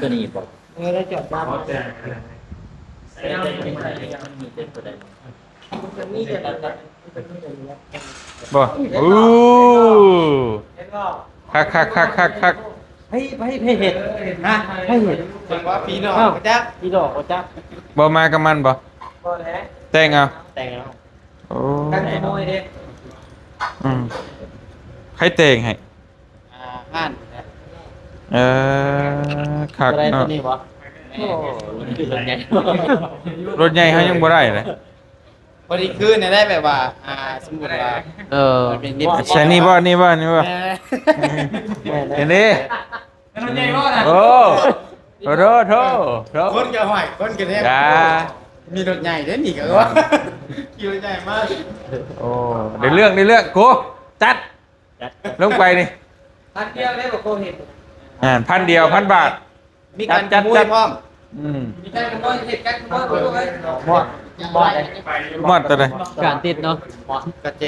ຕົວນີ້ບໍ? ເອີ ໄດ້ຈອດບ້ານ ບໍ່? ໂອ້ ຄັກໆໆໆໆ ໃຜ ໃຜ ໃຜເຮັດ? ຮະ? ໃຜເຮັດ? ຈັ່ງວ່າພີ່ນ້ອງ ເອົ້າ ບໍ່ຈັກ ພີ່ນ້ອງບໍ່ຈັກ ບໍ່ມາກັບມັນບໍ່? ບໍ່ແຫຼະ ແຕ່ງເອົາ ແຕ່ງເອົາ ໂອ້ ກັນຂະໂມຍເດ້ ອືມ ໃຜແຕ່ງໃຫ້? ອ່າ ຮ້ານ ເອີ ຄັກເນາະ ໂອ້ ລົດໃຫຍ່ ລົດໃຫຍ່ເຮົາຍັງບໍ່ໄດ້ເລີຍ ພໍດີຄືນໄດ້ແບບວ່າ ອ່າ ສົມມຸດວ່າ ເອີ ມັນເປັນລິບ ໃສ່ນີ້ບໍ່? ນີ້ບໍ່? ນີ້ບໍ່? ແມ່ນ ແມ່ນ ເຫັນເດ້ ໂອ້ ໂທ ໂທ ຄົນກະຫ້ອຍ ຄົນກະແນມ ມີລົດໃຫຍ່ເດ້ນີ້ກະວ່າ ຂີ່ລົດໃຫຍ່ມາ ໂອ້ ໄດ້ເລື່ອງ ໄດ້ເລື່ອງ ໂກ ຈັດ ຈັດ ລົງໄປນີ້ ພັນດຽວເດ້ບໍ່ໂຄເຫັນ ອ່າ ພັນດຽວ ພັນບາດ ມີການຂະໂມຍພ້ອມ ອືມ ມີການຂະໂມຍ ເຮັດການຂະໂມຍ ມອດ ມອດ ມອດຕົວໃດ? ການຕິດເນາະ ກະແຈ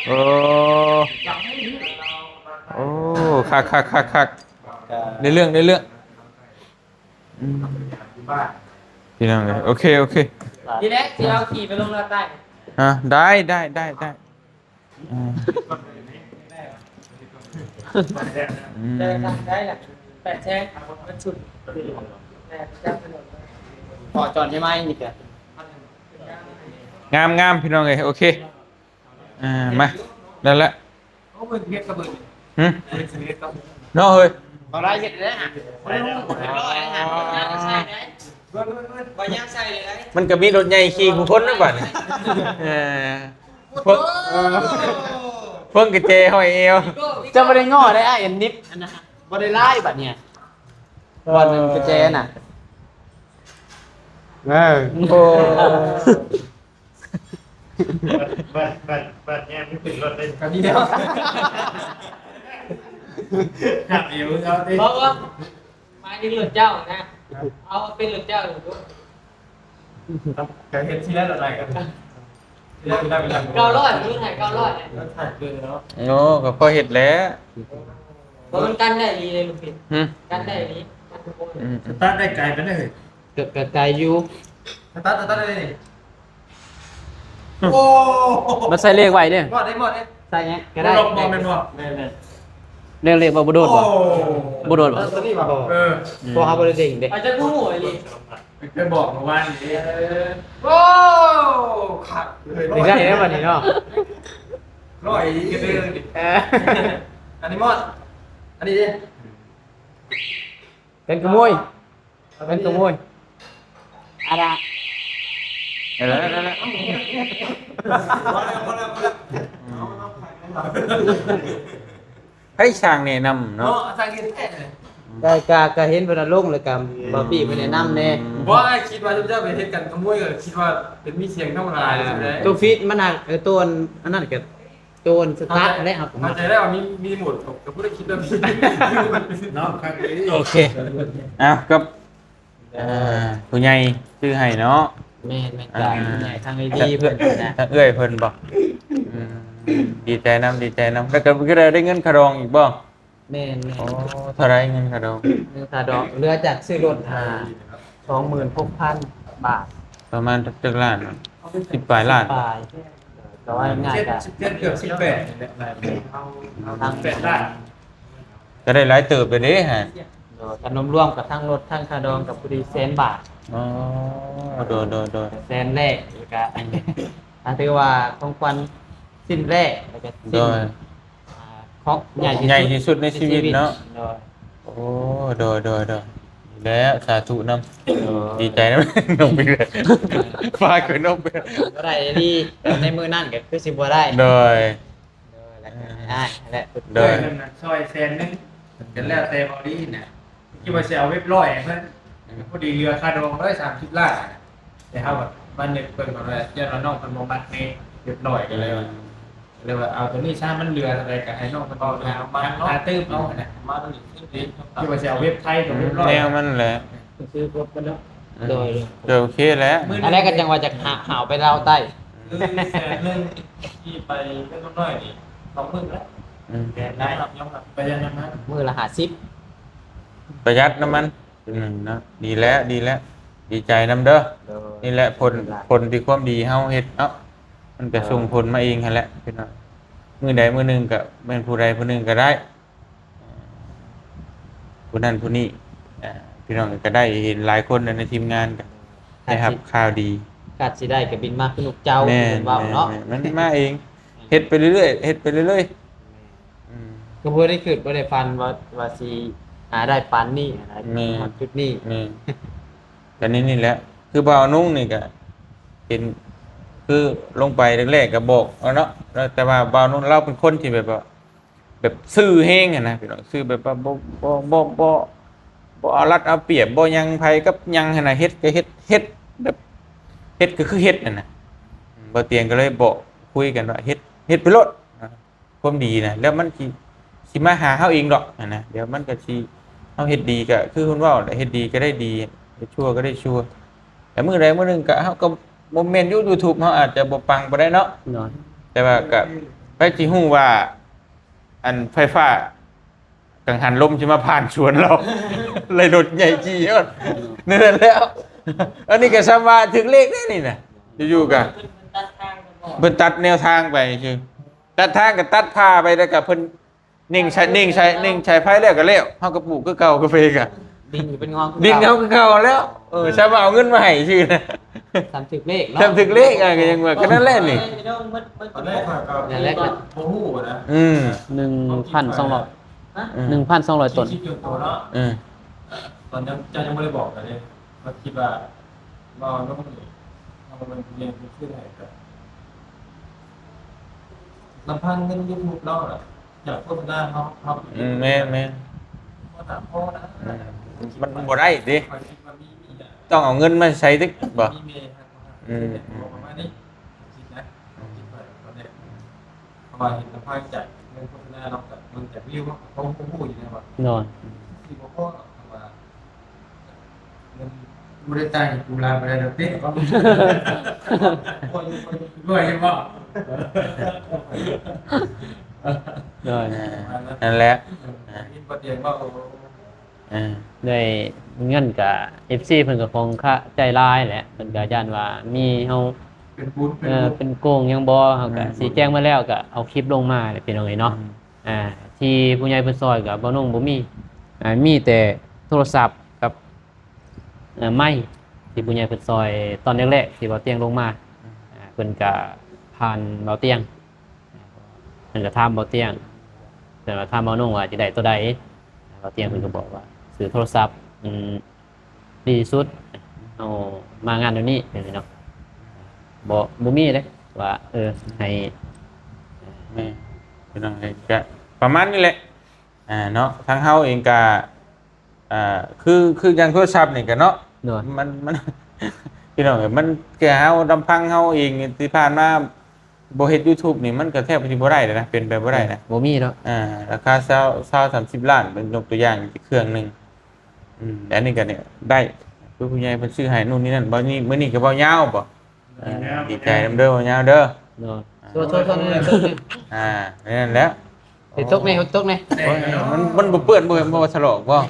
ໂອ້ ໂອ້ ຄັກໆໆໆ ໄດ້ເລື່ອງ ໄດ້ເລື່ອງ ອືມ ພີ່ນ້ອງເອີຍ ໂອເຄ ໂອເຄ ນີ້ແຫຼະ ຊິເອົາຂີ່ໄປລົງລາວໃຕ້ ຮະ ໄດ້ ໄດ້ ໄດ້ ໄດ້ ອືມ ອືມ ແຕ່ທາງໄດ້ລະ ແປດແສນ ມັນສຸດ ພໍຈອດໃຫ້ໃໝ່ນີ້ກະ ງາມໆ ພີ່ນ້ອງເອີຍ ໂອເຄ ອ່າ ມາ ນັ້ນແຫຼະ ໂອ້ ເພິ່ນເຮັດກະເບີດ ຫຶ ເພິ່ນເຮັດກະເບີດ ເນາະເຮີ້ຍ ບໍ່ໄດ້ເຮັດແລ້ວ ບໍ່ໄດ້ເຮັດແລ້ວ ບໍ່ຢາກໃສ່ເລີຍ ມັນກະມີລົດໃຫຍ່ຂີ່ຄູ່ຄົນນະບາດນີ້ ເອີ ເພິ່ນ ເພິ່ນກະແຈຫ້ອຍແອວ ເຈົ້າບໍ່ໄດ້ງໍ້ໄດ້ອ້າຍ ອັນນິບ ອັນນັ້ນ ບໍ່ໄດ້ລາຍບາດນີ້ ບ່ອນກະແຈນະ ເອີ ໂອ້ ບັດ ບັດ ບັດ ບັດແຍມຂຶ້ນລົດເລີຍ ກະນີ້ແຫຼະ ຫາບອີກເອົາຕິ ບໍ່ ບໍ່ ໝາຍເຖິງລົດເຈົ້ານະ ເອົາເປັນລົດເຈົ້າຢູ່ ກະເຮັດທີ່ແລ້ວລະໄດ້ ທີ່ແລ້ວໄດ້ເປັນເກົ້າຮ້ອຍ ລຸ້ນໃຫ້ເກົ້າຮ້ອຍ ໂອ້ ກະພໍເຮັດແຫຼະ ບໍ່ ມັນກັນໄດ້ດີເລີຍລູກພີ່ ຫຶ ກັນໄດ້ດີ ກັນທຸກຄົນ ອືມ ສະຕາດໄດ້ໄກປານໃດ? ກະ ກະໄກຢູ່ ສະຕາດ ສະຕາດໄດ້ນີ້ ໂອ້ ມັນໃສ່ເລກໄວ້ເດ້ ໝົດເດ້ ໝົດເດ້ ໃສ່ຫຍັງກະໄດ້ ບໍ່ລອກບໍ່ແມ່ນບໍ່? ແມ່ນໆ ເລກ ເລກບໍ່ ບໍ່ໂດດບໍ່? ໂອ້ ບໍ່ໂດດບໍ່? ຕົວນີ້ບໍ່? ເອີ ເພາະເຮົາບໍ່ໄດ້ເດ້ງເດ້ ອາດຈະຮູ້ອີ່ຫຼີ ໄປບອກເມື່ອວານນີ້ ເອີ ໂອ້ ຄັກເລີຍ ໄດ້ແລ້ວບັດນີ້ເນາະ ຮ້ອຍອີ່ຫຼີ ເອີ ອັນນີ້ໝົດ ອັນນີ້ເດ້ ກັນຂະໂມຍ ເປັນໂຕໂມຍ ອັນນະ ເອີ ນັ້ນແຫຼະ ພໍແລ້ວ ພໍແລ້ວ ພໍແລ້ວ ໃຫ້ຊ່າງແນະນຳເນາະ ເນາະ ຊ່າງເຮັດແທ້ ກະ ກະ ກະເຫັນເພິ່ນເອົາລົງ ແລ້ວກະບ່າວປີ້ເພິ່ນແນະນຳແດ່ ບໍ່ ຄິດວ່າເຈົ້າໄປເຮັດກັນຂະໂມຍ ກະຄິດວ່າເປັນມີສຽງທຳມະດາ ອ່າ ຈັ່ງໃດ ໂຕຟີດມັນຫາກ ເອີ ໂຕອັນນັ້ນກະ ໂຕສະຕາດຫັ້ນແຫຼະ ເຮົາກະ ເຂົ້າໃຈແລ້ວວ່າມີ ມີໂໝດ ກະບໍ່ໄດ້ຄິດແບບນີ້ເນາະ ໂອເຄ ເອົ້າ ກັບ ອ່າ ຜູ້ໃຫຍ່ຊື້ໃຫ້ເນາະ ແມ່ນໆ ອ່າ ຈາກຜູ້ໃຫຍ່ທາງເອື້ອຍເພິ່ນນະ ທາງເອື້ອຍເພິ່ນບໍ ອືມ ດີໃຈນຳ ດີໃຈນຳ ແລ້ວກະ ກະໄດ້ເງິນຄ່າດອງອີກບໍ? ແມ່ນໆ ໂອ້ ເທົ່າໃດເງິນຄ່າດອງ? ເງິນຄ່າດອງ ເຫຼືອຈາກຊື້ລົດ ອ່າ ສອງໝື່ນຫົກພັນບາດ ປະມານຈັກລ້ານ? ສິບປາຍລ້ານ ປາຍ ກະວ່າງ່າຍກະ ສິບເຈັດ ເກືອບສິບແປດ ສິບແປດລ້ານ ກະໄດ້ຫຼາຍເຕີບເລີຍເດ້ຫະ ໂດຍ ຄັນລວມໆ ກະທັງລົດທັງຄ່າດອງກະພໍດີແສນບາດ ອໍ ໂດຍໆ ແສນແລກ ແລ້ວກະ ອືມ ຖືວ່າຂອງຂວັນ ສິ້ນແລກ ແລ້ວກະສິ້ນ ໂດຍ ອ່າ ຂອງໃຫຍ່ທີ່ສຸດ ໃຫຍ່ທີ່ສຸດໃນຊີວິດເນາະ ໃນຊີວິດ ໂດຍ ໂອ້ ໂດຍໆໆ ດີແລ້ວ ສາທຸນຳ ໂດຍ ດີໃຈນຳ ນ້ອງປີເລີຍ ຝາກໄວ້ນ້ອງປີ ບໍ່ໄດ້ອີ່ຫຼີ ໃນມື້ນັ້ນກະຄືຊິບໍ່ໄດ້ ໂດຍ ໂດຍ ແລ້ວ ອ້າຍຫັ້ນແຫຼະ. ໂດຍ ເພິ່ນນະຊ່ອຍແສນໜຶ່ງ ກໍແລ້ວແຕ່ເວົ້າດີນະ. ຄິດວ່າຊິເອົາເວັບຮ້ອຍໃຫ້ເພິ່ນ ພໍດີເຫຼືອຄ່າດອງຮ້ອຍສາມສິບລ້ານ. ແຕ່ເຮົາແບບມານຶກເບິ່ງກ່ອນວ່າ ຢ້ານວ່ານ້ອງເພິ່ນບໍ່ມັກໃນເວັບຮ້ອຍ ກໍເລີຍວ່າ ກໍເລີຍວ່າເອົາຕົວນີ້ຊະ ມັນເຫຼືອເທົ່າໃດກໍໃຫ້ນ້ອງເພິ່ນ ເອົາ ຫາ ຫາ ຫາຕື່ມເອົາຫັ້ນນະ. ມາຕົວນີ້ຄືດີ ຄືວ່າຊິເອົາເວັບໄທກັບເວັບຮ້ອຍ ແນວມັນແຫຼະ ຊື້ຄົບມັນເນາະ. ອືມ ໂດຍ ກໍໂອເຄແຫຼະ. ອັນນັ້ນກໍຈັ່ງວ່າຈະຫາ ຫາໄປລາວໃຕ້ ຄືແສນໜຶ່ງທີ່ໄປເວັບນ້ອຍນີ້ ສອງມື້ແລ້ວ. ອືມ ແມ່ນໄດ້ ຍອມຮັບ ປະຢັດນ້ຳມັນ ມື້ລະຫ້າສິບ ປະຢັດນ້ຳມັນ. ໜຶ່ງເນາະ ດີແລ້ວ ດີແລ້ວ ດີໃຈນຳເດີ. ໂດຍ ນີ້ແຫຼະຜົນ ຜົນທີ່ຄວາມດີເຮົາເຮັດເນາະ ມັນກໍ ໂດຍ ສົ່ງຜົນມາເອງຫັ້ນແຫຼະພີ່ນ້ອງ. ມື້ໃດມື້ໜຶ່ງກໍແມ່ນຜູ້ໃດຜູ້ໜຶ່ງກໍໄດ້ ຜູ້ນັ້ນຜູ້ນີ້ ອ່າ ພີ່ນ້ອງກໍໄດ້ເຫັນຫຼາຍຄົນໃນທີມງານກໍໄດ້ຮັບຂ່າວດີ. ກາດຊິໄດ້ກໍບິນມາຄືນົກເຈົ້າ ແມ່ນ ເພິ່ນເວົ້າເນາະ ແມ່ນໆ ມັນມາເອງ ເຮັດໄປເລື້ອຍໆ ເຮັດໄປເລື້ອຍໆ. ອືມ ກໍບໍ່ໄດ້ຄິດ ບໍ່ໄດ້ຝັນວ່າ ວ່າຊິຫາໄດ້ປານນີ້ນະ ແມ່ນ ຮອດຈຸດນີ້. ແມ່ນ ກໍນີ້ ນີ້ແຫຼະ ຄືບ່າວນຸ່ງນີ້ກໍເຫັນ ຄືລົງໄປແລກໆກໍບອກເອົາເນາະ ແຕ່ວ່າບ່າວນຸ່ງລາວເປັນຄົນທີ່ແບບວ່າ ແບບຊື່ແຮງຫັ້ນນະພີ່ນ້ອງ ຊື່ແບບວ່າບໍ່ ບໍ່ ບໍ່ ບໍ່ ບໍ່ເອົາລັດເອົາປຽບ ບໍ່ຫຍັງໃຜກັບຫຍັງຫັ້ນນະ ເຮັດກໍເຮັດ ເຮັດແບບ ເຮັດກໍຄືເຮັດຫັ້ນນະ. ອືມ ບ່າວຕຽງກໍເລີຍບອກ ຄຸຍກັນວ່າ ເຮັດ ເຮັດໄປໂລດ ຄວາມດີນະ ແລ້ວມັນຊິ ຊິມາຫາເຮົາເອງດອກຫັ້ນນະ. ດຽວມັນກໍຊິ ເຮົາເຮັດດີກໍຄືເພິ່ນເວົ້າແຫຼະ ເຮັດດີກໍໄດ້ດີ ເຮັດຊົ່ວກໍໄດ້ຊົ່ວ. ແຕ່ມື້ໃດມື້ໜຶ່ງກໍ ເຮົາກໍບໍ່ແມ່ນຢູ່ YouTube ເຮົາອາດຈະບໍ່ປັງປານໃດເນາະ. ໂດຍ ແຕ່ວ່າກໍໃຜຊິຮູ້ວ່າ ອັນໄຟຟ້າກັງຫັນລົມຊິມາຜ່ານສວນລາວ ໄລ່ລົດໃຫຍ່ຂີ່ຢູ່ນັ້ນແຫຼະ. ອັນນີ້ກໍສ່ຳວ່າຖືກເລກເດ້ນີ້ນະ ຢູ່ໆກໍເພິ່ນຕັດແນວທາງໄປຊື່ ຕັດທາງກໍຕັດຜ່າໄປ ແລ້ວກໍເພິ່ນ ເໜັງສາຍ ເໜັງສາຍ ເໜັງສາຍໄຟແລ້ວກໍແລ້ວ ເຮົາກໍປູກຄືເກົ່າ ກາເຟກໍດິນກໍເປັນງອງຄືເກົ່າ ດິນເຮົາຄືເກົ່າແລ້ວ. ເອີ ຊາວບ້ານເອົາເງິນມາໃຫ້ຊື່ນະ ສ່ຳຖືກເລກເນາະ ສ່ຳຖືກເລກ ອ່າ ກໍຍັງວ່າ ກໍນັ້ນແຫຼະນີ້ ຕອນແລກຂ້ອຍກໍ ນັ້ນແຫຼະ ບໍ່ຮູ້ນະ. ອືມ ໜຶ່ງພັນສອງຮ້ອຍ ຮະ ອືມ ໜຶ່ງພັນສອງຮ້ອຍຕົ້ນ ເອີ ຕອນນັ້ນເຈົ້າຍັງບໍ່ໄດ້ບອກເລີຍ ຂ້ອຍຄິດວ່າ ເວົ້ານຳນີ້ ເຮົາເປັນຜູ້ໃຫຍ່ເປັນຊື່ໃຫ້ກັບ ລຳພັງເງິນ YouTube ເຮົານະ ຢາກໂຄສະນາເຮົາ ເຮົາ ອືມ ແມ່ນໆ ບໍ່ໜ້າພໍນະ. ອືມ ມັນບໍ່ໄດ້ເດ້ ຂ້ອຍຄິດວ່າມີ ມີນະ ຕ້ອງເອົາເງິນມາໃຊ້ຕິບໍ່? ມີແມ່ຮັກ ອືມ ປະມານນີ້ ຄິດນະ ຄິດໄວ້ຕອນແລກ ເພາະວ່າເຫັນລຳພັງຈາກເງິນໂຄສະນາເນາະ ກັບເບິ່ງຈາກວິວ ເຮົາກໍພໍຮູ້ຢູ່ແລ້ວວ່າ ໂດຍ ຊິບໍ່ພໍດອກ ເພາະວ່າ ມັນບໍ່ໄດ້ຕາຍກັບກູລາບໍ່ໄດ້ດອກເດ້ ພໍຢູ່ ພໍຢູ່ ພໍຢູ່ບໍ່? ໂດຍ ນັ້ນແຫຼະ ເຫັນບໍ່ຕຽງເວົ້າ ເອີ ດ້ວຍເງິນກະ ເອັຟຊີ ເພິ່ນກໍຄົງຄາໃຈຫຼາຍແຫຼະ ເພິ່ນກໍຢ້ານວ່າມີເຮົາ ເປັນບຸນ ເອີ ເປັນບຸນ ເປັນໂກງຫຍັງບໍ່ ເຮົາກໍ ອືມ ຊີ້ແຈງມາແລ້ວ ກໍເອົາຄລິບລົງມາແຫຼະ ພີ່ນ້ອງເອີຍເນາະ. ອືມ ອ່າ ທີ່ຜູ້ໃຫຍ່ເພິ່ນຊ່ອຍກໍ ບ່າວນຸ່ງບໍ່ມີ ອ່າ ມີແຕ່ໂທລະສັບກັບ ເອີ ໄມ ທີ່ຜູ້ໃຫຍ່ເພິ່ນຊ່ອຍຕອນແລກໆ ທີ່ບ່າວຕຽງລົງມາ ອືມ ອ່າ ເພິ່ນກະຜ່ານບ່າວຕຽງ ເພິ່ນກະຖາມບ່າວຕຽງ ເພິ່ນວ່າຖາມບ່າວນຸ່ງວ່າຈະໄດ້ໂຕໃດ ບ່າວຕຽງເພິ່ນກໍບອກວ່າຊື້ໂທລະສັບ ອືມ ດີທີ່ສຸດ ເອົາມາງານດຽວນີ້ເນາະ ບໍ່ ບໍ່ມີເດ້ວ່າ ເອີ ໃຫ້ ແມ່ນ ພີ່ນ້ອງເອີຍ ກະປະມານນີ້ແຫຼະ ອ່າ ເນາະ ທາງເຮົາເອງກະ ອ່າ ຄື ຄືຢ່າງໂທລະສັບນີ້ກໍເນາະ ໂດຍ ມັນ ມັນ ພີ່ນ້ອງເອີຍ ມັນແຕ່ເຮົາລຳພັງເຮົາເອງທີ່ຜ່ານມາບໍ່ເຮັດ YouTube ນີ້ ມັນກໍແທບຊິບໍ່ໄດ້ແລ້ວນະ ເປັນໄປບໍ່ໄດ້ນະ ບໍ່ມີເນາະ ອ່າ ລາຄາຊາວ ຊາວ ສາມສິບລ້ານ ເປັນຍົກຕົວຢ່າງອີກເຄື່ອງໜຶ່ງ ອືມ ອັນນີ້ກໍນີ້ໄດ້ ຄືຜູ້ໃຫຍ່ເພິ່ນຊື້ໃຫ້ ໂນ່ນນີ້ນັ້ນ ບັດນີ້ ມື້ນີ້ກໍເວົ້າຍາວບໍ? ອ່າ ດີໃຈນຳເດີ ຍາວເດີ ໂດຍ ອ່າ ໂທດໆໆ ອ່າ ນັ້ນແຫຼະ ເຮັດຕົກແດ່ ເຮັດຕົກແດ່ ໂອ້ຍ ມັນ ມັນບໍ່ເປື້ອນບໍ່ ບໍ່ວ່າສະຫຼອກບໍ່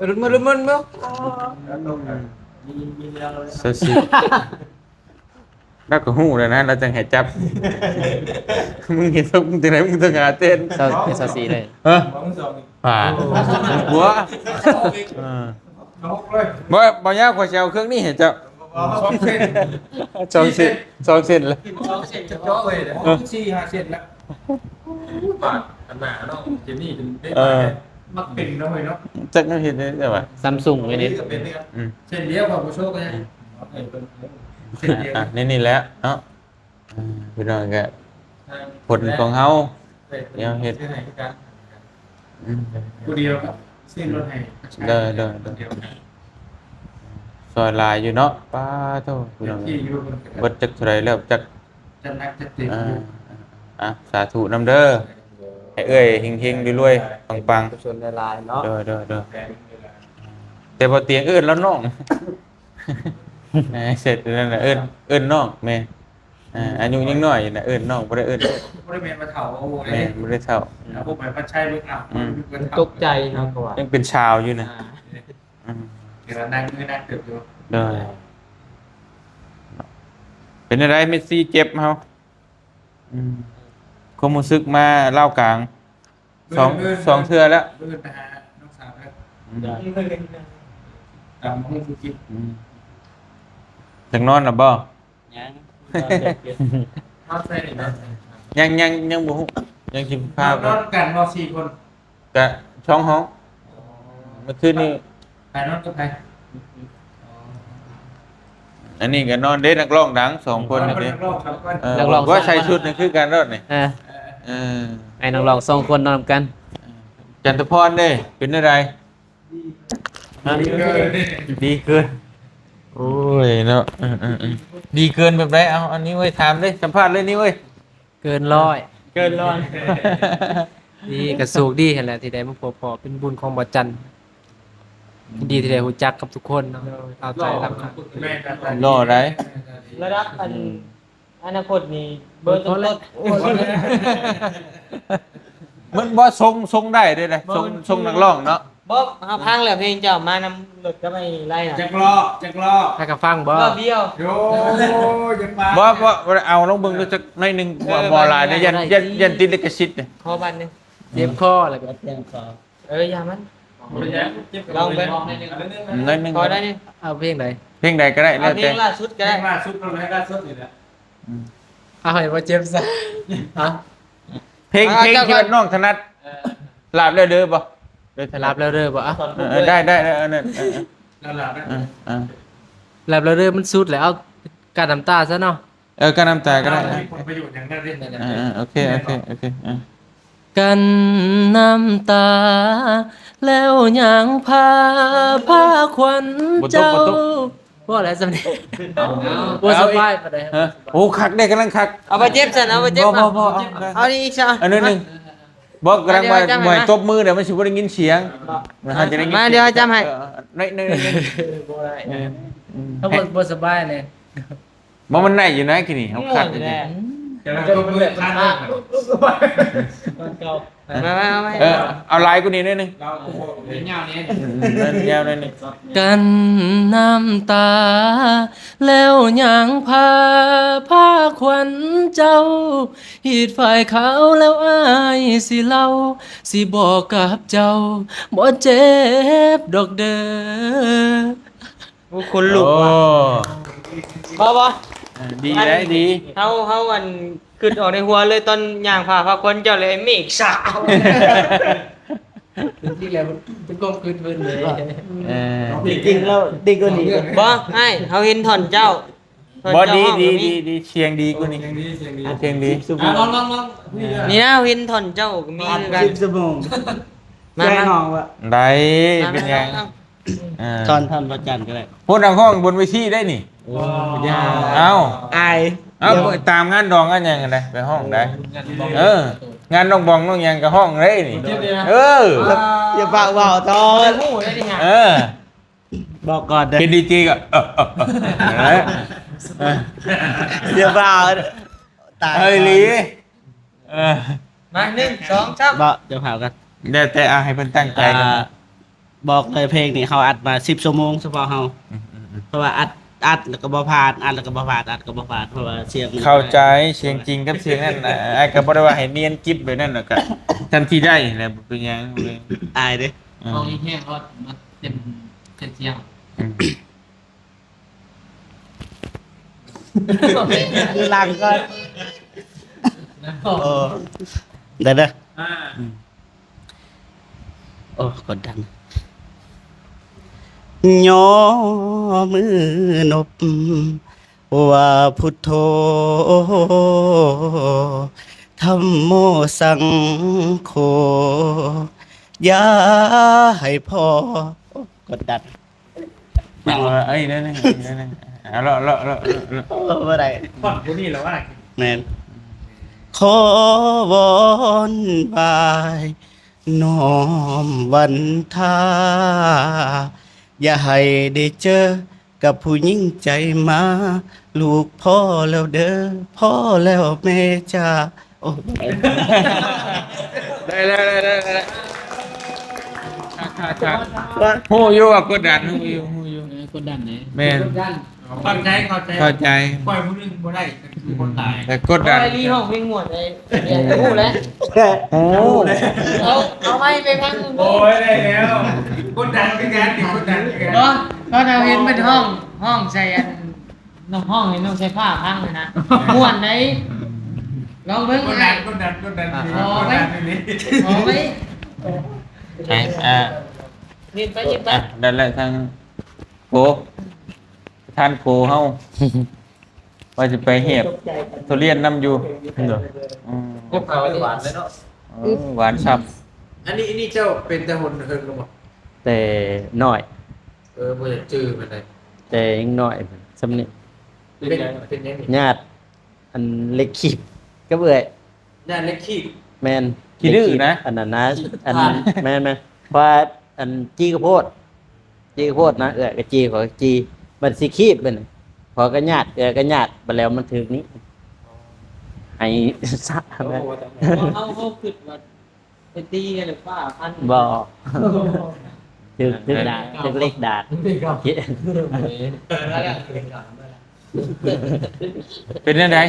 ລຸ້ນມາ ລຸ້ນມາ ລຸ້ນມາ ອືມ ຊາວສີ່ ລາວກໍຮູ້ແລ້ວນະ ລາວຈັ່ງໃຫ້ຈັບ ມຶງເຮັດຕົກຈັ່ງໃດ ມຶງຕ້ອງຫາເຕັ້ນ ຊາວສີ່ເລີຍ ຮະ ປາດ ຫົວ ເອີ ບໍ່ ບໍ່ຍາວ ຂ້ອຍຊິເອົາເຄື່ອງນີ້ໃຫ້ເຈົ້າ ສອງເສັ້ນ ສອງເສັ້ນ ສອງເສັ້ນລະ ສອງເສັ້ນເຈາະເລີຍເດີ ເອີ ສີ່ຫ້າເສັ້ນລະ ບາດອັນໜ້າເນາະ ເຈນນີ້ເປັນເປັນ ເອີ ມັກເປັນເນາະເວີຍເນາະ ຈັກແນວເຮັດໄດ້ແຕ່ວ່າ Samsung ນີ້ ກໍເປັນຄືກັນ ອືມ ເສັ້ນດຽວກັບບໍ່ໂຊກກໍຍັງ ອືມ ເອີ ເປັນເສັ້ນດຽວ ອ່ະ ນີ້ ນີ້ແຫຼະເນາະ ອ່າ ພີ່ນ້ອງກໍ ຜົນຂອງເຮົາ ດຽວເຮັດ ອືມ ຜູ້ດຽວກໍຊື້ລົດໃຫ້ ໂດຍ ໂດຍ ໂດຍ ຜູ້ດຽວກັນ ຊ່ອຍຫຼາຍຢູ່ເນາະ. ປາໂທ້ ພີ່ນ້ອງ ເບິດຈັກເທົ່າໃດແລ້ວຈັກ ຈັດໜັກຈັດເຕັມຢູ່. ອ່າ ອ່າ ສາທຸນຳເດີ ໃຫ້ເອື້ອຍເຮັງໆ ລວຍໆ ປັງໆ ບຸນກຸສົນຫຼາຍໆເນາະ. ໂດຍ ໂດຍ ໂດຍ ແຕ່ບໍ່ຕຽງເອີ້ນລາວນ້ອງ ເອີ ເສັດນັ້ນນະ ເອີ້ນ ເອີ້ນນ້ອງແມ່. ອ່າ ອາຍຸຍັງນ້ອຍຢູ່ນະ ເອີ້ນນ້ອງ ບໍ່ໄດ້ເອີ້ນ ບໍ່ໄດ້ແມ່ນວ່າເຖົ້າ ໂອ້ ແມ່ນ ບໍ່ໄດ້ເຖົ້າ. ອືມ ເອົາພວກໄປພັດໄຊເບິ່ງ ອ້າວ ອືມ ມັນຕົກໃຈເນາະ ເພາະວ່າຍັງເປັນຊາວຢູ່ນະ. ອ່າ ອືມ ຖືວ່ານັກ ນັກເຕີບຢູ່. ໂດຍ ເປັນຈັ່ງໃດ ເມດຊີເຈັບເຮົາ? ອືມ ຄວາມຮູ້ສຶກມາລາວກາງ ສອງ ມື້ອື່ນ ສອງເທື່ອແລ້ວ. ມື້ອື່ນໄປຫານ້ອງສາວເດີ. ອືມ ຕຳບັກຫຸ່ງສູ່ກິນ. ອືມ ຢາກນອນແລ້ວບໍ່? ຍັງ ນອນໃສ່ນີ້ເນາະ. ຍັງ ຍັງ ຍັງບໍ່ຮູ້ ຍັງຊິພາ ນອນ ນອນກັນບໍ່ ສີ່ຄົນ? ກະສອງຫ້ອງ. ອໍ ເມື່ອຄືນນີ້ ໃຜນອນກັບໃຜ? ອໍ ອັນນີ້ກໍນອນເດ້ ນັກຮ້ອງດັງສອງຄົນນີ້ເດ້. ນັກຮ້ອງສອງຄົນ ເອີ ນັກຮ້ອງ ວ່າໃສ່ຊຸດນີ້ຄືກັນໂລດນີ້. ເອີ ເອີ ໃຫ້ນັກຮ້ອງສອງຄົນນອນນຳກັນ. ເອີ ຈັນທະພອນເດ້ ເປັນແນວໃດ? ດີເກີນ ດີເກີນ. ໂອ້ຍເນາະ ເອີໆໆ ດີເກີນແບບໃດ? ເອົາ ອັນນີ້ເວີ້ຍ ຖາມເລີຍ ສຳພາດເລີຍນີ້ເວີ້ຍ. ເກີນຮ້ອຍ ເກີນຮ້ອຍ. ນີ້ກໍໂຊກດີຫັ້ນແຫຼະທີ່ໄດ້ມາພົບພໍ້ ເປັນບຸນຂອງບໍ່ຈັນ. ອືມ ຍິນດີທີ່ໄດ້ຮູ້ຈັກກັບທຸກຄົນເນາະ. ໂດຍ ເອົາໃຈລຳ ຫຼໍ່ໃດ໋ ລະດັບອັນ ອືມ ອະນາຄົດນີ້ເບີຕົ້ນໆ. ມັນບໍ່ຊົງ ຊົງໄດ້ເດ້ ຊົງ ຊົງນັກຮ້ອງເນາະ. ບໍ່ ເຮົາຟັງແລ້ວເພງເຈົ້າມານຳລົດກັບໄອ້ໄລນະ. ຈັກລໍ້ ຈັກລໍ້ ໃຫ້ກັບຟັງບໍ່? ລໍດຽວ. ໂອ້ຍ ຢ່າປາກ. ບໍ່ ບໍ່ ບໍ່ໄດ້ເອົາ ລອງເບິ່ງດູຈັກໜ້ອຍໜຶ່ງ. ເອີ ບໍ່ ບໍ່ຫຼາຍເດ້ ຢ້ານ ຢ້ານ ຢ້ານຕິດລິຂສິດເດ້. ຂໍບາດໜຶ່ງ. ເຈັບຄໍແລ້ວກໍແທງຄໍ. ເອີ ຢ່າມັນ ບໍ່ເປັນຫຍັງ ເຈັບ ລອງເບິ່ງ ໜ້ອຍໜຶ່ງ ໜ້ອຍໜຶ່ງ ພໍໄດ້ນີ້. ເອົາເພງໃດ? ເພງໃດກໍໄດ້ ເອົາເພງລ່າສຸດກໍໄດ້. ເພງລ່າສຸດ ເອົາໃຫ້ລ່າສຸດນີ້ແຫຼະ. ອືມ ເອົາໃຫ້ບໍ່ເຈັບຊະ. ເອົາ ເພງ ເພງທີ່ວ່ານ້ອງຖະໜັດ. ເອີ ລາບແລ້ວເດີບໍ່? ເດີຖະໜັດ ລາບແລ້ວເດີບໍ່? ເອີ ໄດ້ ໄດ້ ໄດ້ ອັນນັ້ນ ເອີ ລາບແລ້ວເດີ ມັນສຸດແລ້ວ. ເອົາ ການນ້ຳຕາຊະເນາະ. ເອີ ການນ້ຳຕາກໍໄດ້. ເອີ ເອີ ໂອເຄ ໂອເຄ ໂອເຄ. ເອີ ກັນນ້ຳຕາ ແລ້ວຍ່າງພາ ພາຂວັນເຈົ້າ. ບໍ່ຕົກ ບໍ່ຕົກ. ພໍແລ້ວສ່ຳນີ້. ເອົາ ບໍ່ສະບາຍປານໃດ. ຮະ? ໂອ້ ຄັກເດ້ ກຳລັງຄັກ. ເອົາໄປເຈັບຊັ້ນ ເອົາໄປເຈັບ. ບໍ່ ບໍ່ ບໍ່ ເອົາ ເອົານີ້ອີກຊະ. ອັນນີ້ໜຶ່ງ. ບໍ່ ກຳລັງວ່າ ເອົາ ເອົາ ໝວຍຕົບມືເດີ ມັນຊິບໍ່ໄດ້ຍິນສຽງ. ເອົາ ເອົາ ເອົາ ເອົາ ມາ ດຽວຈຳໃຫ້. ເອີ ເອີ ໜ້ອຍ ໜ້ອຍ ໜ້ອຍ. ບໍ່ໄດ້. ເອີ ເອີ ເຮົາບໍ່ ບໍ່ສະບາຍເລີຍ. ບໍ່ ມັນໄດ້ຢູ່ນະ ຄືນີ້ ເຮົາຄັກຢູ່. ແຕ່ວ່າຕົບມືຄັກ. ມາ ມາ ມາ ເອີ ເອົາຫຼາຍກວ່ານີ້ໜ້ອຍໜຶ່ງ. ຍາວນີ້ ອືມ ຍາວໜ້ອຍໜຶ່ງ. ກັນນ້ຳຕາ ແລ້ວຍ່າງພາ ພາຂວັນເຈົ້າ ຮີດຝ້າຍຂາວແລ້ວອ້າຍຊິເລົ່າ ຊິບອກກັບເຈົ້າ ບໍ່ເຈັບດອກເດີ. ໂອ້ ຄົນລຸກວ່ະ. ໂອ້ ບໍ່ ບໍ່ ເອີ ດີໄດ໋ ດີ. ເຮົາ ເຮົາ ອັນ ຄິດອອກໃນຫົວເລີຍ ຕອນຍ່າງພາພາຂວັນເຈົ້າ ແລະ ເມກສາວ. ທີ່ແລ້ວເປັນຄວາມຄິດເພິ່ນເລີຍ. ເອີ ຈິງໆແລ້ວດີກວ່ານີ້. ບໍ່ ອ້າຍ ເຮົາເຫັນທ່ອນເຈົ້າ. ທ່ອນ ບໍ່ ເຈົ້າຮ້ອງ ດີ ດີ ດີ ສຽງດີກວ່ານີ້. ສຽງດີ ສຽງດີ ອ່ະ ສຽງດີ. ອ່ະ ລອງ ລອງ ລອງ. ນີ້ນະ ເຮົາເຫັນທ່ອນເຈົ້າກໍມີຄືກັນ. ສິບຊົ່ວໂມງ. ມາ ມາ ໃຈນ້ອງວ່າ ໄດ້ ເປັນຫຍັງ? ມາ ມາ ມາ. ອ່າ ຕອນທ່ານພະຈັນກໍໄດ້ ພຸ້ນນະ ຮ້ອງບົນເວທີໄດ້ນີ້. ໂອ້ ເອົ້າ ອາຍ. ເອົ້າ ຕາມງານດອງງານຫຍັງຫັ້ນນະ ໄປຮ້ອງໄດ້. ເອີ ງານນ້ອງບອງນ້ອງຫຍັງກໍຮ້ອງໄດ້ນີ້. ເອີ ຢ່າປາກເວົ້າ ທ່ອນ. ເອີ ບອກກ່ອນເດີ ເປັນດີເຈກໍ ເອີ ເອີ ເອີ ເອີ ຢ່າປາກ ຕາຍ ເອີ ອີ່ຫຼີ. ເອີ ມາ ໜຶ່ງ ສອງ ສາມ. ບໍ່ ເຈົ້າພາບກັນ ແລ້ວແຕ່ ອ່າ ໃຫ້ເພິ່ນຕັ້ງໃຈກັນ. ອ່າ ບອກເລີຍ ເພງນີ້ເຮົາອັດມາສິບຊົ່ວໂມງສະເພາະເຮົາ. ອືມ ອືມ ອືມ. ເພາະວ່າອັດ ອັດແລ້ວກໍບໍ່ຜ່ານ ອັດແລ້ວກໍບໍ່ຜ່ານ ອັດກໍບໍ່ຜ່ານ ເພາະວ່າສຽງມັນ ເຂົ້າໃຈ ສຽງຈິງກັບສຽງນັ້ນນະ. ອ້າຍກໍບໍ່ໄດ້ວ່າໃຫ້ນຽນກິບແບບນັ້ນດອກ ກໍທັນທີ່ໄດ້ແຫຼະ ບໍ່ເປັນຫຍັງເລີຍ. ອາຍເດ້ ເອີ ເອົາແຮງໆ ເອົາມາເຕັມ ເຕັມສຽງ. ອືມ ຫຼັງກ່ອນ. ໂອ້ ໄດ້ເດີ. ອືມ ໂອ້ ກົດດັນ. ຍໍມືນົບວ່າພຸດໂທ ທຳໂມສັງໂຄ ຢ່າໃຫ້ພໍ້ ໂອ້ ກົດດັນ ເອົາ ເອີ ອີກໜ້ອຍໜຶ່ງ ອີກໜ້ອຍໜຶ່ງ ເອົາ ເລາະ ເລາະ ເລາະ ເລາະ ໂອ້ ບໍ່ໄດ້ ທ່ອນຜູ້ນີ້ລະວ່າ ແມ່ນ ຂໍວອນບາຍ ນ້ອມວັນທາ ຢ່າໃຫ້ໄດ້ເຈີກັບຜູ້ຍິງໃຈໝາ ລູກພໍ້ແລ້ວເດີ ພໍ້ແລ້ວແມ່ຈ້າ ໂອ້ ບໍ່ໄດ້ ໄດ້ ໄດ້ ໄດ້ ໄດ້ ໄດ້ ຄັກ ຄັກ ຄັກ ຮູ້ຢູ່ວ່າກົດດັນ ຮູ້ຢູ່ ຮູ້ຢູ່ ເອີ ກົດດັນເດ້ ແມ່ນ ກົດດັນ ເຂົ້າໃຈ ເຂົ້າໃຈ ເຂົ້າໃຈ ປ່ອຍຜູ້ໜຶ່ງບໍ່ໄດ້ ຄືຄົນຫຼາຍ ແຕ່ກົດດັນ ເອີ ລີຮ້ອງເພງມ່ວນໄດ້ ຮູ້ແລ້ວ ໂອ້ ເອົາ ເອົາໄມໄປທາງ ໂອ້ຍ ໄດ້ແລ້ວ ກົດດັນຄືກັນ ກົດດັນຄືກັນ ບໍ່ ຕອນເຮົາເຫັນເພິ່ນຮ້ອງ ຮ້ອງໃສ່ອັນ ນ້ອງຮ້ອງໃຫ້ນ້ອງສາຍຟ້າຟັງນະ ມ່ວນໃດ ລອງເບິ່ງ ກົດດັນ ກົດດັນ ກົດດັນ ອ່າ ຂໍໄວ້ ຂໍໄວ້ ອ່າ ເຮັດໄປ ເຮັດໄປ ອ່າ ນັ້ນແຫຼະ ທາງໂກ ທ່ານໂກເຮົາ ວ່າຊິໄປແຫບທຸລຽນນຳຢູ່ ໂດຍ ອືມ ກັບເຂົ້າຫວານເລີຍເນາະ ເອີ ຫວານຊ້ຳ ອັນນີ້ ອັນນີ້ເຈົ້າເປັນແຕ່ຫົນເຫິງແລ້ວບໍ່? ແຕ່ນ້ອຍ ເອີ ບໍ່ຢາກຈື່ປານໃດ ແຕ່ຍັງນ້ອຍສ່ຳນີ້ ເປັນຫຍັງ ເປັນຫຍັງນີ້? ຍາດ ອັນເຫຼັກຄີບກັບເອື້ອຍ ຍາດເຫຼັກຄີບ ແມ່ນ ຂີ້ດື້ນະ ອັນນັ້ນນະ ອັນ ແມ່ນໆ ເພາະວ່າອັນຈີ່ກະໂພດ ຈີ່ກະໂພດນະ ເອື້ອຍກະຈີ່ ຂ້ອຍກະຈີ່ ບັດຊິຄີບບັດນີ້ ຂ້ອຍກະຍາດ ເອື້ອຍກະຍາດ ບັດແລ້ວມັນຖືກນີ້ ໃຫ້ສະ ເຮົາ ເຮົາຄິດວ່າ ໄປຕີກັນຫຼືຟ້າພັນ ບໍ່ ຖືກ ຖືກດາດ ຖືກເຫຼັກດາດ ເປັນແນວໃດ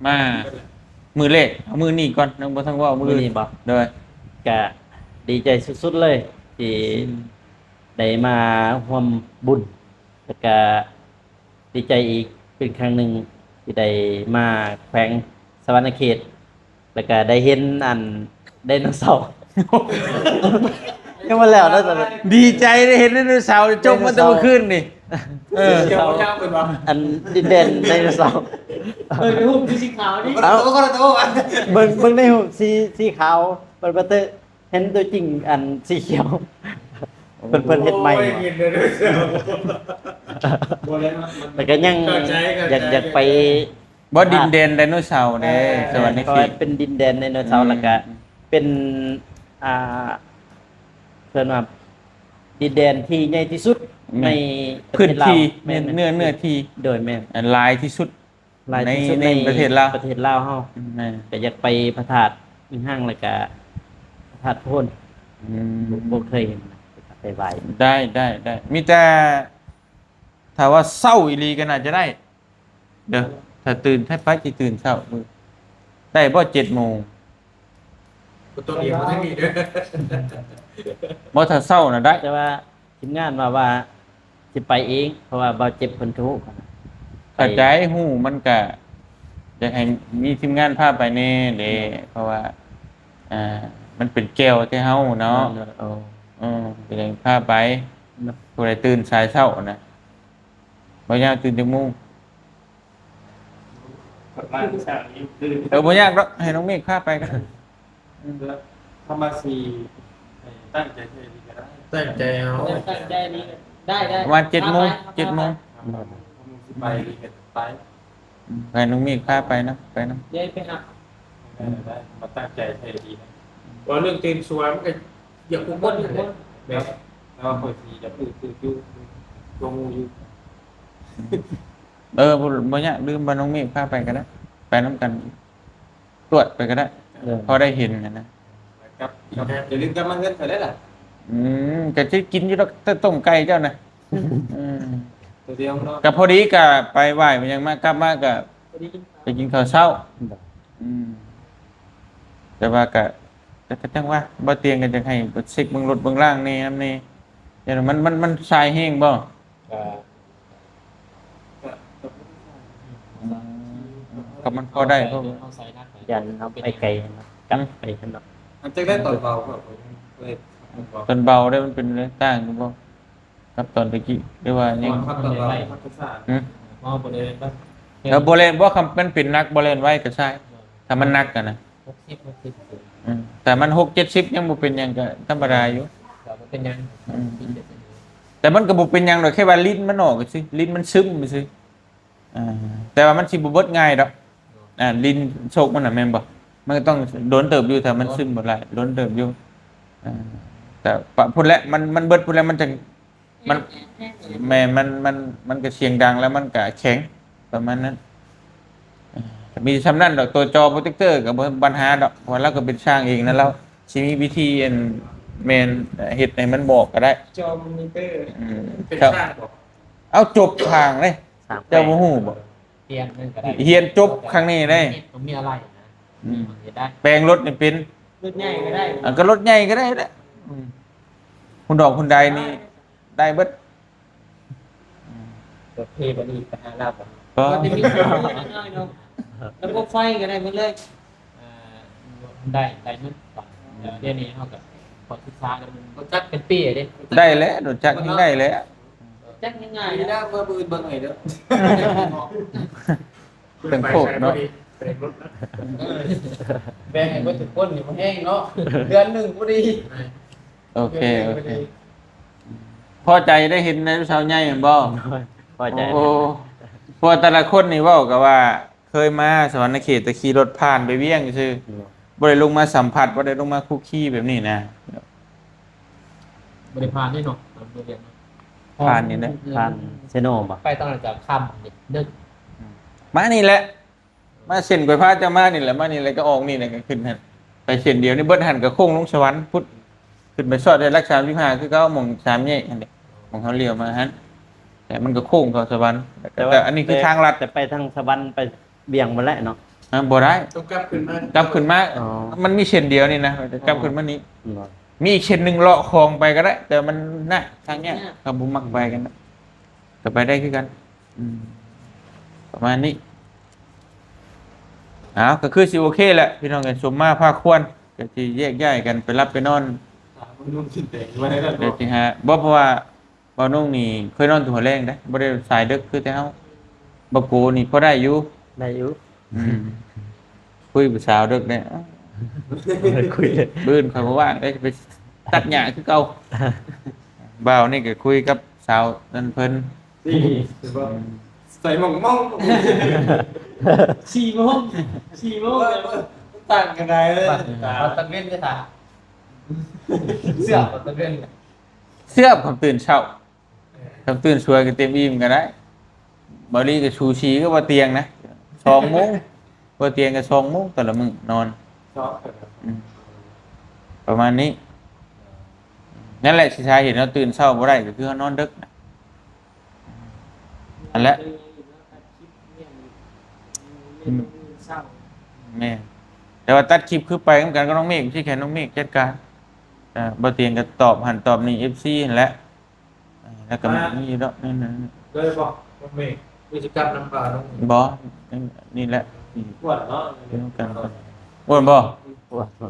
ມາມື້ແລກ ເອົາມື້ນີ້ກ່ອນ ຍັງບໍ່ທັນເວົ້າມື້ອື່ນ ມື້ນີ້ບໍ່ ໂດຍ ກະດີໃຈສຸດໆເລີຍ ທີ່ ອືມ ໄດ້ມາຮ່ວມບຸນ ແລ້ວກະ ດີໃຈອີກເປັນຄັ້ງໜຶ່ງທີ່ໄດ້ມາແຂວງສະຫວັນນະເຂດ ແລ້ວກະໄດ້ເຫັນອັນໄດໂນເສົາ ຍັງບໍ່ແລ້ວເນາະ ດີໃຈໄດ້ເຫັນໄດໂນເສົາ ຈົກມາແຕ່ມື້ຄືນນີ້ ເອີ ດຽວເຈົ້າເພິ່ນວ່າ ອັນດິນແດນໄດໂນເສົາ ເອີ ຮູບຄືສີຂາວນີ້ ເອົ້າ ຄົນລະໂຕ ຄົນລະໂຕ ເບິ່ງ ເບິ່ງໃນຮູບສີ ສີຂາວ ເພິ່ນວ່າແຕ່ ເຫັນຕົວຈິງອັນສີຂຽວ ໂອ້ ເພິ່ນ ເພິ່ນເຮັດໃໝ່ ໂອ້ຍ ເຫັນເດີ ບໍ່ແລ້ວມັນ ແຕ່ກໍຍັງ ເຂົ້າໃຈ ເຂົ້າໃຈ ຢາກ ຢາກໄປ ບໍ່ ດິນແດນໄດໂນເສົາເດ້ ເອີ ສະຫວັນນະເຂດ ເພາະວ່າເປັນດິນແດນໄດໂນເສົາ ອືມ ແລ້ວກໍເປັນ ອ່າ ເອີ້ນວ່າດິນແດນທີ່ໃຫຍ່ທີ່ສຸດ ແມ່ນ ໃນປະເທດລາວ ພື້ນທີ່ ແມ່ນ ແມ່ນ ເນື້ອ ເນື້ອທີ່ ໂດຍ ແມ່ນ ອັນຫຼາຍທີ່ສຸດ ຫຼາຍທີ່ສຸດໃນ ໃນ ໃນປະເທດລາວ ປະເທດລາວເຮົາ ແມ່ນ ກໍຢາກໄປພະທາດອີ່ຮັ່ງ ແລ້ວກະພະທາດໂພນ ອືມ ບໍ່ ບໍ່ເຄີຍເຫັນນະ ໄປໄຫວ້ ໄດ້ ໄດ້ ໄດ້ ມີແຕ່ຖ້າວ່າເຊົ້າອີ່ຫຼີກໍໜ້າຈະໄດ້ເດີ ຖ້າຕື່ນ ຖ້າໄປຊິຕື່ນເຊົ້າມື້ ໄດ້ບໍ່ ເຈັດໂມງ ບໍ່ຕ້ອງອີງມາທາງນີ້ເດີ ບໍ່ ຖ້າເຊົ້ານະໄດ້ ແຕ່ວ່າທີມງານວ່າ ວ່າຊິໄປເອງ ເພາະວ່າບ່າວເຈັບເພິ່ນກໍຮູ້ ເຂົ້າໃຈ ຮູ້ ມັນກະຢາກໃຫ້ມີທີມງານພາໄປແດ່ເດ້ ເພາະວ່າ ອ່າ ມັນເປັນແກ່ວແຕ່ເຮົາເນາະ ເອີ ເອີ ກໍຢາກພາໄປ ເນາະ ຜູ້ໃດຕື່ນສາຍເຊົ້ານະ ບໍ່ຍາກຕື່ນຈັກໂມງ? ປະມານເຊົ້ານີ້ຕື່ນ ເອີ ບໍ່ຍາກດອກ ໃຫ້ນ້ອງເມກພາໄປກໍໄດ້ ອືມ ທຳມາຊີ ໃຫ້ຕັ້ງໃຈເຮັດນີ້ກໍໄດ້ ຕັ້ງໃຈເອົາ ຕັ້ງໃຈນີ້ໄດ້ ໄດ້ ປະມານເຈັດໂມງ ເຈັດໂມງ ເຈັດໂມງ ຊິໄປນີ້ກໍໄປ ອືມ ໃຫ້ນ້ອງເມກພາໄປນຳ ໄປນຳ ເດີໄປຫາ ໄດ້ ໄດ້ ມາຕັ້ງໃຈໃຫ້ດີນະ ວ່າເລື່ອງຕື່ນສວຍມັນກໍຢາກຄົນ ແມ່ນ ແລ້ວຂ້ອຍຊິຢາກຕື່ນ ຕື່ນຢູ່ ຕົວໝູ່ຢູ່ ເອີ ບໍ່ ບໍ່ຍາກ ຫຼືວ່ານ້ອງເມກພາໄປກໍໄດ້ ໄປນຳກັນ ຕວດໄປກໍໄດ້ ເອີ ພໍໄດ້ເຫັນຫັ້ນນະ ກັບ ກັບ ຢ່າລືມກັບມາເຮືອນຂ້ອຍເດີລະ ອືມ ກໍຊິກິນຢູ່ດອກ ແຕ່ຕົ້ມໄກ່ເຈົ້ານະ ອືມ ຕົວດຽວເນາະ ກໍພໍດີກໍໄປໄຫວ້ໄປຫຍັງມາ ກັບມາກໍໄປກິນເຂົ້າເຊົ້າ ອືມ ແຕ່ວ່າກໍ ແຕ່ກໍຈັ່ງວ່າ ບໍ່ຕຽງກໍຢາກໃຫ້ເຊັກເບິ່ງລົດເບິ່ງລາງແດ່ນຳແດ່ ຢ້ານມັນ ມັນ ມັນສາຍແຮງບໍ່? ກໍ ກໍ ກໍ ກໍມັນພໍໄດ້ ເພາະ ຢ້ານເຮົາໄປໄກເນາະ ກັບໄປເນາະ ອືມ ອັນຈັກໄດ້ຕອນເບົາກໍ ຕອນເບົາໄດ້ ມັນເປັນແຕກຕ່າງຢູ່ບໍ່ ກັບຕອນຕະກີ້ ຫຼືວ່າຍັງ ຕອນຂັບຕອນເບົາ ຂັບຊ້າ ຫື ບໍ່ ບໍ່ໄດ້ ແລ້ວບໍ່ແລ່ນບໍ່ ຄັນມັນເປັນໜັກບໍ່ແລ່ນໄວກໍຊ້າ ຖ້າມັນໜັກຫັ້ນນະ ຫົກສິບ ຫົກສິບ ອືມ ແຕ່ມັນຫົກເຈັດສິບຍັງບໍ່ເປັນຫຍັງ ກໍທຳມະດາຢູ່ ກໍບໍ່ເປັນຫຍັງ ອືມ ແຕ່ມັນກໍບໍ່ເປັນຫຍັງດອກ ແຄ່ວ່າລິ້ນມັນອອກຊື່ ລິ້ນມັນຊຶມຊື່ ອ່າ ແຕ່ວ່າມັນຊິບໍ່ເບິດງ່າຍດອກ ອ່າ ລິ້ນໂຊກມັນນະ ແມ່ນບໍ່? ມັນກໍຕ້ອງດົນເຕີບຢູ່ ຖ້າມັນຊຶມບໍ່ຫຼາຍ ດົນເຕີບຢູ່ ອ່າ ແຕ່ປະພຸ້ນແຫຼະ ມັນ ມັນເບິດພຸ້ນແຫຼະ ມັນຈັ່ງ ມັນ ແມ່ນ ມັນ ມັນ ມັນກໍສຽງດັງ ແລ້ວມັນກໍແຂງ ປະມານນັ້ນ ເອີ ມີສ່ຳນັ້ນດອກ ໂຕຈໍໂປຣເຈັກເຕີກໍບໍ່ບັນຫາດອກ ເພາະວ່າລາວກໍເປັນຊ່າງເອງນະ ລາວຊິມີວິທີ ອັນ ແມ່ນ ເຮັດໃຫ້ມັນບອກກໍໄດ້ ຈໍມອນິເຕີ ອືມ ເປັນຊ່າງບໍ? ເອົາ ຈົບຂ້າງເດ້ ຊ່າງແປງ ເຈົ້າບໍ່ຮູ້ບໍ? ຮຽນນັ້ນກໍໄດ້ ຮຽນຈົບຂ້າງນີ້ເດ້ ຕ້ອງມີອາໄຫຼ່ນະ ອືມ ເຮັດໄດ້ ແປງລົດນີ້ເປັນ ລົດໃຫຍ່ກໍໄດ້ ອັນກໍລົດໃຫຍ່ກໍໄດ້ແຫຼະ ອືມ ຮຸນດອກຮຸນໄດນີ້ ໄດ້ເບິດ ໂອເຄ ບັດນີ້ໄປຫາລາວ ກໍ ວ່າແຕ່ມີຄົນນ້ອຍໆເນາະ ລະບົບໄຟກໍໄດ້ໝົດເລີຍ ອ່າ ໄດ້ ໄດ້ໝົດ ແລ້ວດຽວນີ້ເຮົາກໍພໍສຶກສາກັນ ບໍ່ຈັກເປັນປີເດ້ ໄດ້ແຫຼະ ລົດຈັກຍັງໄດ້ແຫຼະ ຈັກຍັງງ່າຍ ມີແລ້ວ ເມື່ອອື່ນເບິ່ງໃຫ້ເດີ ເປັນໂຄດເນາະ ແບ່ງໃຫ້ເບິດທຸກຄົນນີ້ ບໍ່ແຮງເນາະ ເດືອນໜຶ່ງພໍດີ ໂອເຄ ໂອເຄ ພໍໃຈໄດ້ເຫັນໄດໂນເສົາໃຫຍ່ແມ່ນບໍ່? ພໍໃຈ ໂອ້ ເພາະວ່າແຕ່ລະຄົນນີ້ເວົ້າກໍວ່າເຄີຍມາສະຫວັນນະເຂດ ແຕ່ຂີ່ລົດຜ່ານໄປວຽງຊື່ ອືມ ບໍ່ໄດ້ລົງມາສຳຜັດ ບໍ່ໄດ້ລົງມາຄຸກຄີແບບນີ້ນະ ບໍ່ໄດ້ຜ່ານເດ້ເນາະ ຜ່ານນີ້ແຫຼະ ຜ່ານເຊໂນບໍ່? ໄປຕອນນັ້ນກໍຄ່ຳເດ້ ດຶກ ອືມ ມານີ້ແຫຼະ ມາເສັ້ນຂ້ອຍພາເຈົ້າມານີ້ແຫຼະ ມານີ້ແຫຼະກໍອອກນີ້ແຫຼະ ກໍຂຶ້ນຫັ້ນ ໄປເສັ້ນດຽວນີ້ເບິດຫັ້ນ ກໍໂຄ້ງລົງສະຫວັນພຸ້ນ ຂຶ້ນໄປຊອດໄດ້ຫຼັກສາມສິບຫ້າຄືເກົ່າ ໝ່ອງສາມແຍກຫັ້ນເດ້ ໝ່ອງເຮົາລ້ຽວມາຫັ້ນ ແຕ່ມັນກໍໂຄ້ງເຂົ້າສະຫວັນ ແຕ່ວ່າ ແຕ່ອັນນີ້ຄືທາງລັດ ແຕ່ໄປທາງສະຫວັນໄປວຽງບໍ່ແລ້ວເນາະ ອາ ບໍ່ໄດ້ ຕ້ອງກັບຂຶ້ນມາ ກັບຂຶ້ນມາ ອໍ ມັນມີເສັ້ນດຽວນີ້ນະ ກັບຂຶ້ນມານີ້ ອໍ ມີອີກເສັ້ນໜຶ່ງເລາະຂອງໄປກໍໄດ້ ແຕ່ວ່າມັນນະ ທາງຍາກ ຍາກ ເຂົາບໍ່ມັກໄປກັນນະ ກໍໄປໄດ້ຄືກັນ ອືມ ປະມານນີ້ ອ້າວ ກໍຄືຊິໂອເຄແຫຼະ ພີ່ນ້ອງເອີຍ ສົມມາພາຄວນ ກໍຊິແຍກຍ້າຍກັນໄປຫຼັບໄປນອນ ເດີຊິຫາ ບໍ່ ເພາະວ່າບ່າວນຸ່ງນີ້ເຄີຍນອນແຕ່ຫົວແລງເດ້ ບໍ່ໄດ້ສາຍເດິກຄືແຕ່ເຮົາ ບັກໂກນີ້ພໍໄດ້ຢູ່ ໄດ້ຢູ່ ອືມ ຄຸຍຜູ້ສາວເດິກເດ້ ຄຸຍ ມື້ອື່ນຂ້ອຍບໍ່ວ່າງເດ້ ໄປຕັດຫຍ້າຄືເກົ່າ ບ່າວນີ້ກໍຄຸຍກັບສາວນັ້ນເພິ່ນ ນີ້ ອືມ ໃສ່ໝ່ອງໆ ສີ່ໂມງ ສີ່ໂມງ ເອີ ເອີ ມັນຕ່າງກັນໄດ໋ເລີຍ ຕາ ຕອນຕາເວັນເດ້ ຕາ ເຊື່ອຕອນຕາເວັນ ເຊື່ອ ຄຳຕື່ນເຊົ້າ ຄຳຕື່ນສວຍກໍເຕັມອີ່ມກໍໄດ້ ເບົາຫຼີກໍສູສີກັບບໍ່ຕຽງນະ ສອງໂມງ ບໍ່ຕຽງກໍສອງໂມງແຕ່ລະມື້ນອນ ອືມ ປະມານນີ້ ນັ້ນແຫຼະ ສາເຫດເຮົາຕື່ນເຊົ້າບໍ່ໄດ້ ກໍຄືເຮົານອນເດິກນະ ຫັ້ນແຫຼະ ອືມ ແມ່ນ ແຕ່ວ່າຕັດຄລິບຄືໄປນຳກັນກັບນ້ອງເມກ ຊິໃຫ້ນ້ອງເມກຈັດການ ເອີ ບໍ່ຕຽງກໍຕອບຫັ້ນຕອບນີ້ ເອັຟຊີ ຫັ້ນແຫຼະ ເອີ ແລ້ວກໍ ອ່າ ມີຢູ່ດອກ ນັ້ນ ເລີຍບໍ່ ນ້ອງເມກ ມີຊິກັບນຳພານ້ອງ ບໍ່ ນີ້ແຫຼະ ກວດເນາະ ເປັນນຳກັນ ອ້ວນບໍ່?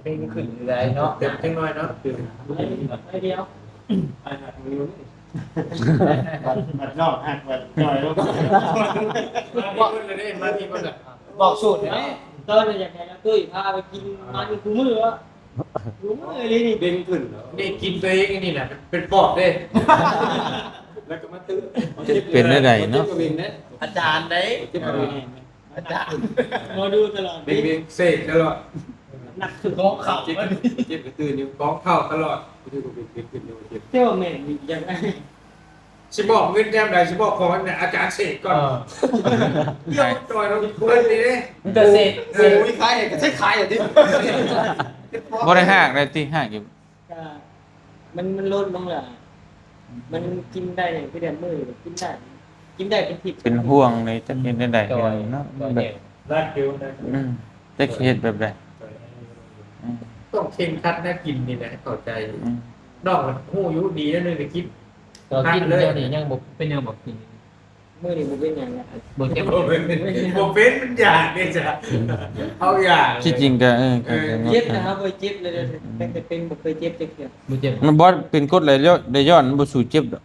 ເປັນຂຶ້ນຢູ່ໃດເນາະ ເປັນຈັກໜ້ອຍເນາະ ດຽວ ບັດນອກຫັກບັດຈ່ອຍລົງ ບອກສູດເດ້ ຕອນນີ້ຢາກໃຫ້ລາວຕຸ້ຍພາໄປກິນມັນຄູ່ມື້ ເອີ ເດັ່ນຂຶ້ນເນາະ ນີ້ກິນຕົວເອງອັນນີ້ນະ ເປັນປອບເດ້ ແລ້ວກໍມາຕື່ນ ເປັນແນວໃດເນາະ ເຈັບກະເວັງເດ້ ອາຈານເດ້ ເຈັບກະເວັງ ອາຈານ ໝໍດູຕະຫຼອດ ເປັນເສກຕະຫຼອດ ໜັກຄືກອງເຂົ້າ ເຈັບ ເຈັບກະຕື່ນຢູ່ ກອງເຂົ້າຕະຫຼອດ ເປັນຂຶ້ນຢູ່ ເຈັບ ເຈົ້າແມ່ນຢູ່ຈັ່ງໃດ ຊິມອບເງິນຍາມໃດ ຊິມອບຂອງໃຫ້ແມ່ອາຈານເສກກ່ອນ ເອີ ດຽວຈ່ອຍລະເພິ່ນນີ້ເດ້ ມີແຕ່ເສກ ເສກ ໂອ້ຍ ຂາຍໃຫ້ກໍໃຊ້ຂາຍແລ້ວຕິ ບໍ່ໄດ້ຮາກໄດ້ຕິ ຮາກຢູ່ ກະມັນ ມັນລົດລົງລະ ມັນກິນໄດ້ ຄືແບບມື້ກິນໄດ້ ກິນໄດ້ເປັນທິດ ເປັນຫ່ວງເລີຍ ຈັກເຮັດແນວໃດເນາະ ແບບ ອືມ ຈັກຊິເຮັດແບບໃດ ອືມ ຕ້ອງເຄັ່ງຄັດແນວກິນນີ້ແຫຼະ ໃຫ້ເຂົ້າໃຈ ອືມ ນ້ອງມັນຮູ້ຢູ່ດີແນວນີ້ໄດ້ກິນ ກໍກິນດຽວນີ້ຍັງບໍ່ເປັນຫຍັງບໍ່ກິນ ມື້ນີ້ບໍ່ເປັນຫຍັງນະ ບໍ່ເຈັບ ບໍ່ເປັນ ບໍ່ເປັນ ມັນຢາກເດ້ຈ້ະ ເຮົາຢາກ ທີ່ຈິງກໍ ເອີ ເອີ ເຈັບນະ ເຮົາບໍ່ເຈັບເລີຍ ອືມ ຕັ້ງແຕ່ເປັນບໍ່ເຄີຍເຈັບຈັກເທື່ອ ບໍ່ເຈັບ ມັນບໍ່ເປັນກົດໄຫຼຍ້ອນ ໄດ້ຍ້ອນມັນບໍ່ສູ້ເຈັບດອກ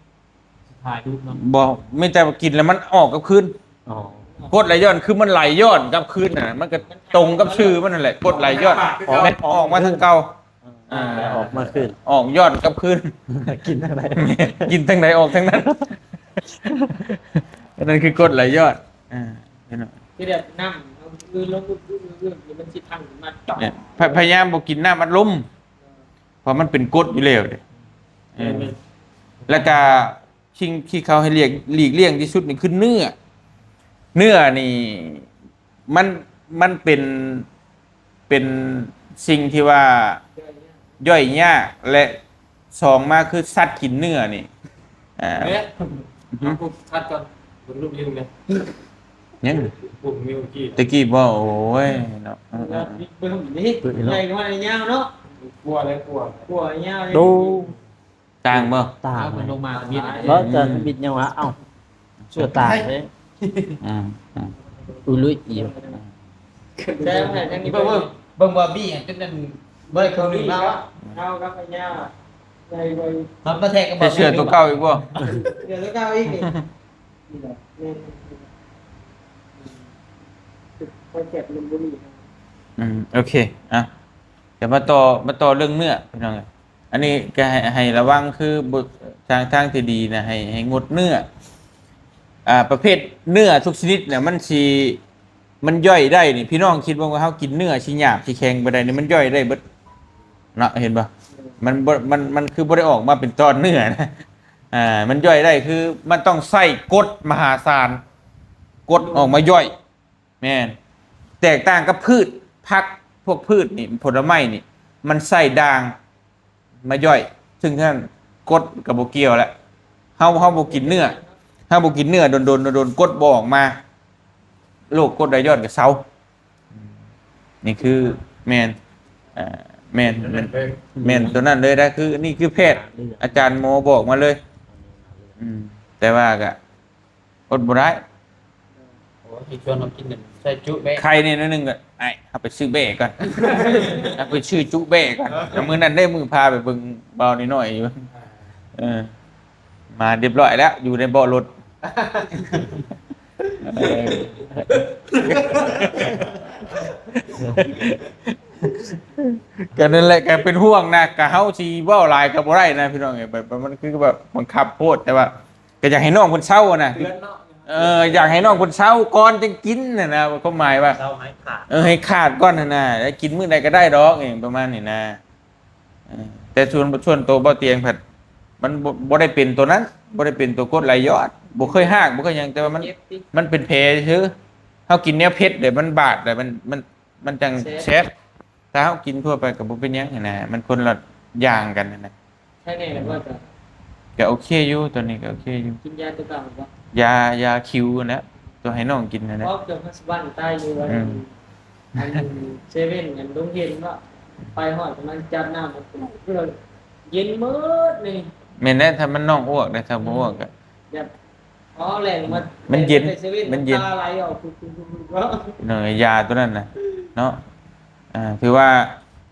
ຖ່າຍຮູບເນາະ ບໍ່ ມີແຕ່ວ່າກິນແລ້ວມັນອອກກັບຄືນ ອໍ ກົດໄຫຼຍ້ອນ ຄືມັນໄຫຼຍ້ອນກັບຄືນນະ ມັນກໍຕົງກັບຊື່ມັນນັ້ນແຫຼະ ກົດໄຫຼຍ້ອນ ອອກ ແມ່ນ ອອກມາທາງເກົ່າ ອ່າ ອອກມາຄືນ ອອກຍ້ອນກັບຄືນ ກິນທາງໃດ ກິນທາງໃດອອກທາງນັ້ນ ອັນນັ້ນຄືກົດໄຫຼຍ້ອນ ອ່າ ເຫັນບໍ່? ຄືແບບນ້ຳ ເຮົາອື່ນລົງ ອື່ນໆ ມັນຊິທັງຂຶ້ນມາ ເອີ ພະ ພະຍາຍາມບໍ່ກິນນ້ຳອັດລົມ ເອີ ເພາະມັນເປັນກົດຢູ່ແລ້ວເດ້ ເອີ ແມ່ນໆ ແລ້ວກະ ສິ່ງທີ່ເຂົາໃຫ້ຫຼຽກ ຫຼີກລ່ຽງທີ່ສຸດນີ້ຄືເນື້ອ ເນື້ອນີ້ ມັນ ມັນເປັນ ເປັນສິ່ງທີ່ວ່າ ຍ່ອຍຍາກ ແລະ ສອງມາຄືສັດກິນເນື້ອນີ້ ອ່າ ແມ່ນ ຫື ເອົາ ຄັດກ່ອນ ເບິ່ງຮູບຍິງແມ່ນ ຍັງ ປຸ້ມມິວກີ້ ແຕ່ກີ້ບໍ່ ໂອ້ຍເນາະ ເອີ ເອີ ເບິ່ງນີ້ ໃຫຍ່ກວ່າຍາວເນາະ ກົວເລີຍ ກົວ ກົວຍາວເລີຍ ໂອ້ ຕ່າງບໍ່? ຕ່າງ ເອົາເພິ່ນລົງມາບິດ ເອີ ບໍ່ ຈະບິດຫຍັງວະ? ເອົ້າ ຊົ່ວຕ່າງເດ້ ອືມ ອືມ ອຸລຸຍອີ ແຕ່ໃຫ້ທາງນີ້ ເບິ່ງ ເບິ່ງ ເບິ່ງບໍ່ບີ້ ຈົນນັ້ນ ບໍ່ໄດ້ເຄື່ອງໜຶ່ງແລ້ວ ເອົາກັບອັນຍາໃຫຍ່ກວ່າ ມາ ມາແທກກັບ ໃສ່ເສື້ອຕົວເກົ່າອີກບໍ່? ເສື້ອຕົວເກົ່າອີກນີ້ ນີ້ແຫຼະ ແມ່ນ ອືມ ໂອເຄ ອ່ະ ດຽວມາຕໍ່ ມາຕໍ່ເລື່ອງເນື້ອ ພີ່ນ້ອງເອີຍ. ອັນນີ້ກໍໃຫ້ ໃຫ້ລະວັງ ຄື ທາງ ທາງທີ່ດີນະ ໃຫ້ ໃຫ້ງົດເນື້ອ ອ່າ ປະເພດເນື້ອທຸກຊະນິດນະ ມັນຊິ ມັນຍ່ອຍໄດ້ນີ້ ພີ່ນ້ອງຄິດເບິ່ງວ່າເຮົາກິນເນື້ອຊິຫຍາບຊິແຂງປານໃດນີ້ ມັນຍ່ອຍໄດ້ເບິດເນາະ ເຫັນບໍ່? ມັນບໍ່ ມັນ ມັນຄືບໍ່ໄດ້ອອກມາເປັນຕອນເນື້ອນະ ອ່າ ມັນຍ່ອຍໄດ້ ຄືມັນຕ້ອງໃຊ້ກົດມະຫາສານ ກົດອອກມາຍ່ອຍ ແມ່ນ ແຕກຕ່າງກັບພືດ ຜັກ ພວກພືດນີ້ ຜົນລະໄມ້ນີ້ ມັນໃຊ້ດ່າງມາຍ່ອຍ ເຊິ່ງນັ້ນກົດກໍບໍ່ກ່ຽວແຫຼະ ເຮົາ ເຮົາບໍ່ກິນເນື້ອ ເຮົາບໍ່ກິນເນື້ອດົນໆ ດົນໆ ກົດບໍ່ອອກມາ ໂລກກົດໄຫຼຍ້ອນກໍເຊົາ ນີ້ຄື ແມ່ນ ເອີ ແມ່ນ ແມ່ນ ແມ່ນຕົວນັ້ນເລີຍນະ ຄື ນີ້ຄືແພດ ອາຈານໝໍບອກມາເລີຍ ອືມ ແຕ່ວ່າກໍ ອົດບໍ່ໄດ້ ໂອ້ຍ ຊິຊວນເຮົາກິນນັ້ນ ໃສ່ຈຸແບ້ ໄຂ່ແດ່ໜ້ອຍໜຶ່ງກໍ ອ້າຍ ເຮົາໄປຊື້ແບ້ກ່ອນ ເຮົາໄປຊື້ຈຸແບ້ກ່ອນ ແລ້ວມື້ນັ້ນເດ້ ມື້ພາໄປເບິ່ງເບົານ້ອຍໆຢູ່ ເອີ ມາຮຽບຮ້ອຍແລ້ວ ຢູ່ໃນເບາະລົດ ເອີ ກໍນັ້ນແຫຼະ ກໍເປັນຫ່ວງນະ ກໍເຮົາຊິເວົ້າຫຼາຍກໍບໍ່ໄດ້ນະ ພີ່ນ້ອງເອີຍ ແບບ ມັນຄືແບບບັງຄັບໂພດ ແຕ່ວ່າ ກໍຢາກໃຫ້ນ້ອງເພິ່ນເຊົານະ ເຕືອນເນາະ ເອີ ຢາກໃຫ້ນ້ອງເພິ່ນເຊົາກ່ອນຈຶ່ງກິນຫັ້ນນະ ຄວາມໝາຍວ່າ ເຊົາໃຫ້ຂາດ ເອີ ໃຫ້ຂາດກ່ອນຫັ້ນນະ ແລ້ວກິນມື້ໃດກໍໄດ້ດອກ ຫຍັງປະມານນີ້ນະ ເອີ ແຕ່ສ່ວນ ສ່ວນໂຕເບົາຕຽງພັດ ມັນບໍ່ ບໍ່ໄດ້ເປັນໂຕນັ້ນ ບໍ່ໄດ້ເປັນໂຕກົດໄຫຼຍ້ອນ ບໍ່ເຄີຍຮາກ ບໍ່ເຄີຍຫຍັງ ແຕ່ວ່າມັນ ມັນເປັນແຜຊື່ ເຮົາກິນແນວເຜັດເດ້ ມັນບາດເດ້ ມັນ ມັນ ມັນຈັ່ງແຊບ ແຊບ ຖ້າເຮົາກິນທົ່ວໄປກໍບໍ່ເປັນຫຍັງຫັ້ນນະ ມັນຄົນລະຢ່າງກັນຫັ້ນນະ ໄຄແນ່ແລ້ວບໍ່? ກໍໂອເຄຢູ່ ຕອນນີ້ກໍໂອເຄຢູ່ ກິນຢາຕົວເກົ່າບໍ່? ຢາ ຢາຄິວຫັ້ນແຫຼະ ຕົວໃຫ້ນ້ອງກິນຫັ້ນແຫຼະ ເພາະເກີດພາສະບັນຕາຍຢູ່ອັນ ອືມ ອັນເຊເວັ່ນ ອັນດົງເຫັນເນາະ ໄປຮອດກໍມາຈັບນ້ຳ ເຢັນໝົດນີ້ ແມ່ນແຫຼະ ຖ້າມັນນ້ອງອ້ວກໄດ໋ ຖ້າບໍ່ອ້ວກກໍ ແບບ ອໍ ແລ່ນມາ ມັນເຢັນ ແລ່ນມາແຕ່ເຊເວັ່ນ ມັນເຢັນ ນ້ຳຕາໄຫຼອອກ ເນາະ ຢາຕົວນັ້ນນະເນາະ ອ່າ ຖືວ່າ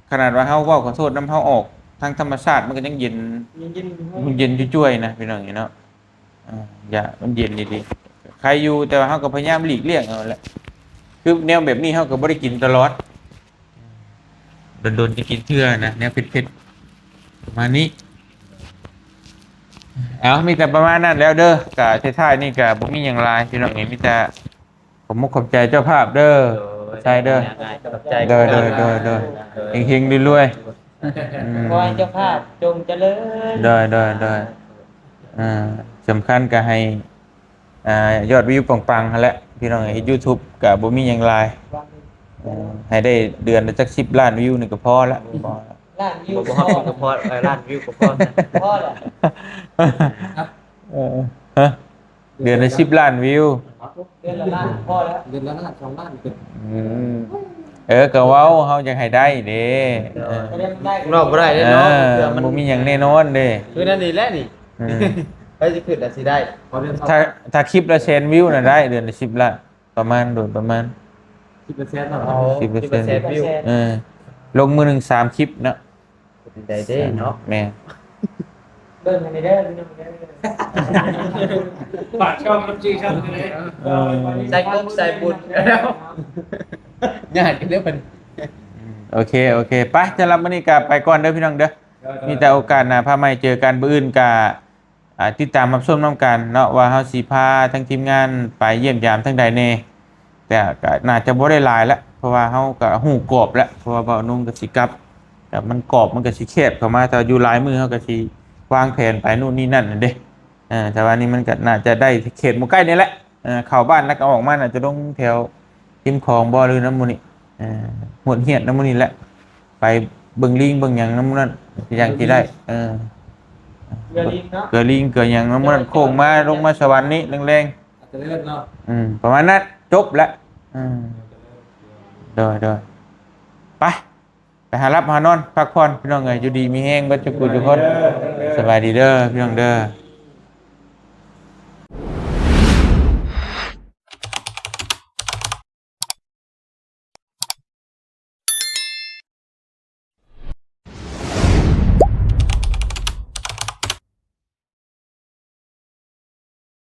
ຂະໜາດວ່າເຮົາເວົ້າຂໍໂທດນຳ ເຮົາອອກທາງທຳມະຊາດ ມັນກໍຍັງເຢັນ ຍັງເຢັນ ມັນເຢັນຈ່ວຍໆນະ ພີ່ນ້ອງເອີຍເນາະ ອ່າ ຢາ ມັນເຢັນດີໆ ໄຄຢູ່ ແຕ່ວ່າເຮົາກໍພະຍາຍາມຫຼີກລ່ຽງເອົາແຫຼະ ຄືແນວແບບນີ້ເຮົາກໍບໍ່ໄດ້ກິນຕະຫຼອດ ດົນໆຈະກິນເທື່ອນະ ແນວເຜັດໆ ປະມານນີ້ ເອົາ ມີແຕ່ປະມານນັ້ນແລ້ວເດີ ກະທ້າຍໆນີ້ກະບໍ່ມີຫຍັງຫຼາຍ ພີ່ນ້ອງເອີຍ ມີແຕ່ຂອບມຸກຂອບໃຈເຈົ້າພາບເດີ ໂດຍ ຂອບໃຈເດີ ຂອບໃຈ ໂດຍ ໂດຍ ໂດຍ ໂດຍ ໂດຍ ເຮັງໆ ລວຍໆ ອືມ ຂໍໃຫ້ເຈົ້າພາບຈົ່ງຈະເລີນ ໂດຍ ໂດຍ ໂດຍ ອ່າ ສຳຄັນກະໃຫ້ ອ່າ ຍອດວິວປັງໆຫັ້ນແຫຼະ ພີ່ນ້ອງເອີຍ ເຮັດຢູທູບກະບໍ່ມີຫຍັງຫຼາຍ ເອີ ໃຫ້ໄດ້ເດືອນລະຈັກສິບລ້ານວິວນີ້ກໍພໍລະ ພໍລະ ລ້ານວິວ ບໍ່ຮອດກໍພໍ ເອີ ລ້ານວິວກໍພໍ ພໍລະ ເອີ ຮະ ເດືອນລະສິບລ້ານວິວ ເດືອນລະລ້ານພໍລະ ເດືອນລະລ້ານສອງລ້ານ ອືມ ເອີ ກໍເວົ້າເຮົາຢາກໃຫ້ໄດ້ເດ້ ເອີ ເຮົາບໍ່ໄດ້ເດ້ເນາະ ເອີ ເທື່ອມັນບໍ່ມີຫຍັງແນ່ນອນເດ້ ຄືນັ້ນນີ້ແຫຼະນີ້ ອືມ ໃຜຊິຄິດວ່າຊິໄດ້ ຖ້າ ຖ້າຄລິບລະແສນວິວນະໄດ້ ເດືອນລະສິບລ້ານ ປະມານ ໂດຍປະມານ ສິບເປີເຊັນເນາະ ສິບເປີເຊັນ ສິບເປີເຊັນວິວ ເອີ ລົງມື້ໜຶ່ງສາມຄລິບເນາະ ເປັນໄດ້ເດ້ເນາະ ແມ່ນ ເບິ່ງໃຫ້ແດ່ເດີພີ່ນ້ອງເດີ. ຝາກຊ່ອງນຳຊື່ຊ່ອງເດີ. ເອີ ໃສ່ກົບໃສ່ບຸນ ຍາດກັນເດີເພິ່ນ. ໂອເຄ ໂອເຄ ໄປ ສຳລັບມື້ນີ້ກໍໄປກ່ອນເດີພີ່ນ້ອງເດີ. ມີແຕ່ໂອກາດໜ້າພາໃໝ່ເຈີກັນ. ມື້ອື່ນກໍ ອ່າ ຕິດຕາມຮັບຊົມນຳກັນເນາະ ວ່າເຮົາຊິພາທັງທີມງານໄປຢ້ຽມຢາມທາງໃດແດ່. ແຕ່ກໍໜ້າຈະບໍ່ໄດ້ຫຼາຍລະ ເພາະວ່າເຮົາກໍຮູ້ກອບລະ ເພາະວ່າບ່າວນຸ່ງກໍຊິກັບ ແຕ່ມັນ ກອບມັນກໍຊິແຄບເຂົ້າມາ. ແຕ່ວ່າຢູ່ຫຼາຍມື້ເຮົາກໍຊິວາງແຜນໄປໂນ່ນນີ້ນັ້ນຫັ້ນເດ້. ເອີ ແຕ່ວ່ານີ້ມັນກໍໜ້າຈະໄດ້ເຂດໝູ່ໃກ້ນີ້ແຫຼະ. ເອີ ເຂົ້າບ້ານແລ້ວກໍອອກມາ ໜ້າຈະລົງແຖວ ຮິມຂອງບໍ່ ຫຼືນຳໝູ່ນີ້ ເອີ ຫວດຫຽດນຳໝູ່ນີ້ແຫຼະ. ໄປເບິ່ງລີງເບິ່ງຫຍັງນຳໝູ່ນັ້ນ ຊິຍັງຊິໄດ້. ເອີ ເກືອລີງເນາະ ເກືອລີງເກືອຫຍັງນຳໝູ່ນັ້ນ. ໂຄ້ງມາລົງມາສະຫວັນນີ້ແລງໆ ອາດຈະເລີດເນາະ. ອືມ ປະມານນັ້ນ ຈົບລະ. ອືມ ໂດຍໆ ໄປ ໄປຫາຫຼັບຫານອນພັກຜ່ອນ ພີ່ນ້ອງເອີຍ. ຢູ່ດີມີແຮງເບິດທຸກຜູ້ທຸກຄົນ. ສະບາຍດີເດີ ພີ່ນ້ອງເດີ.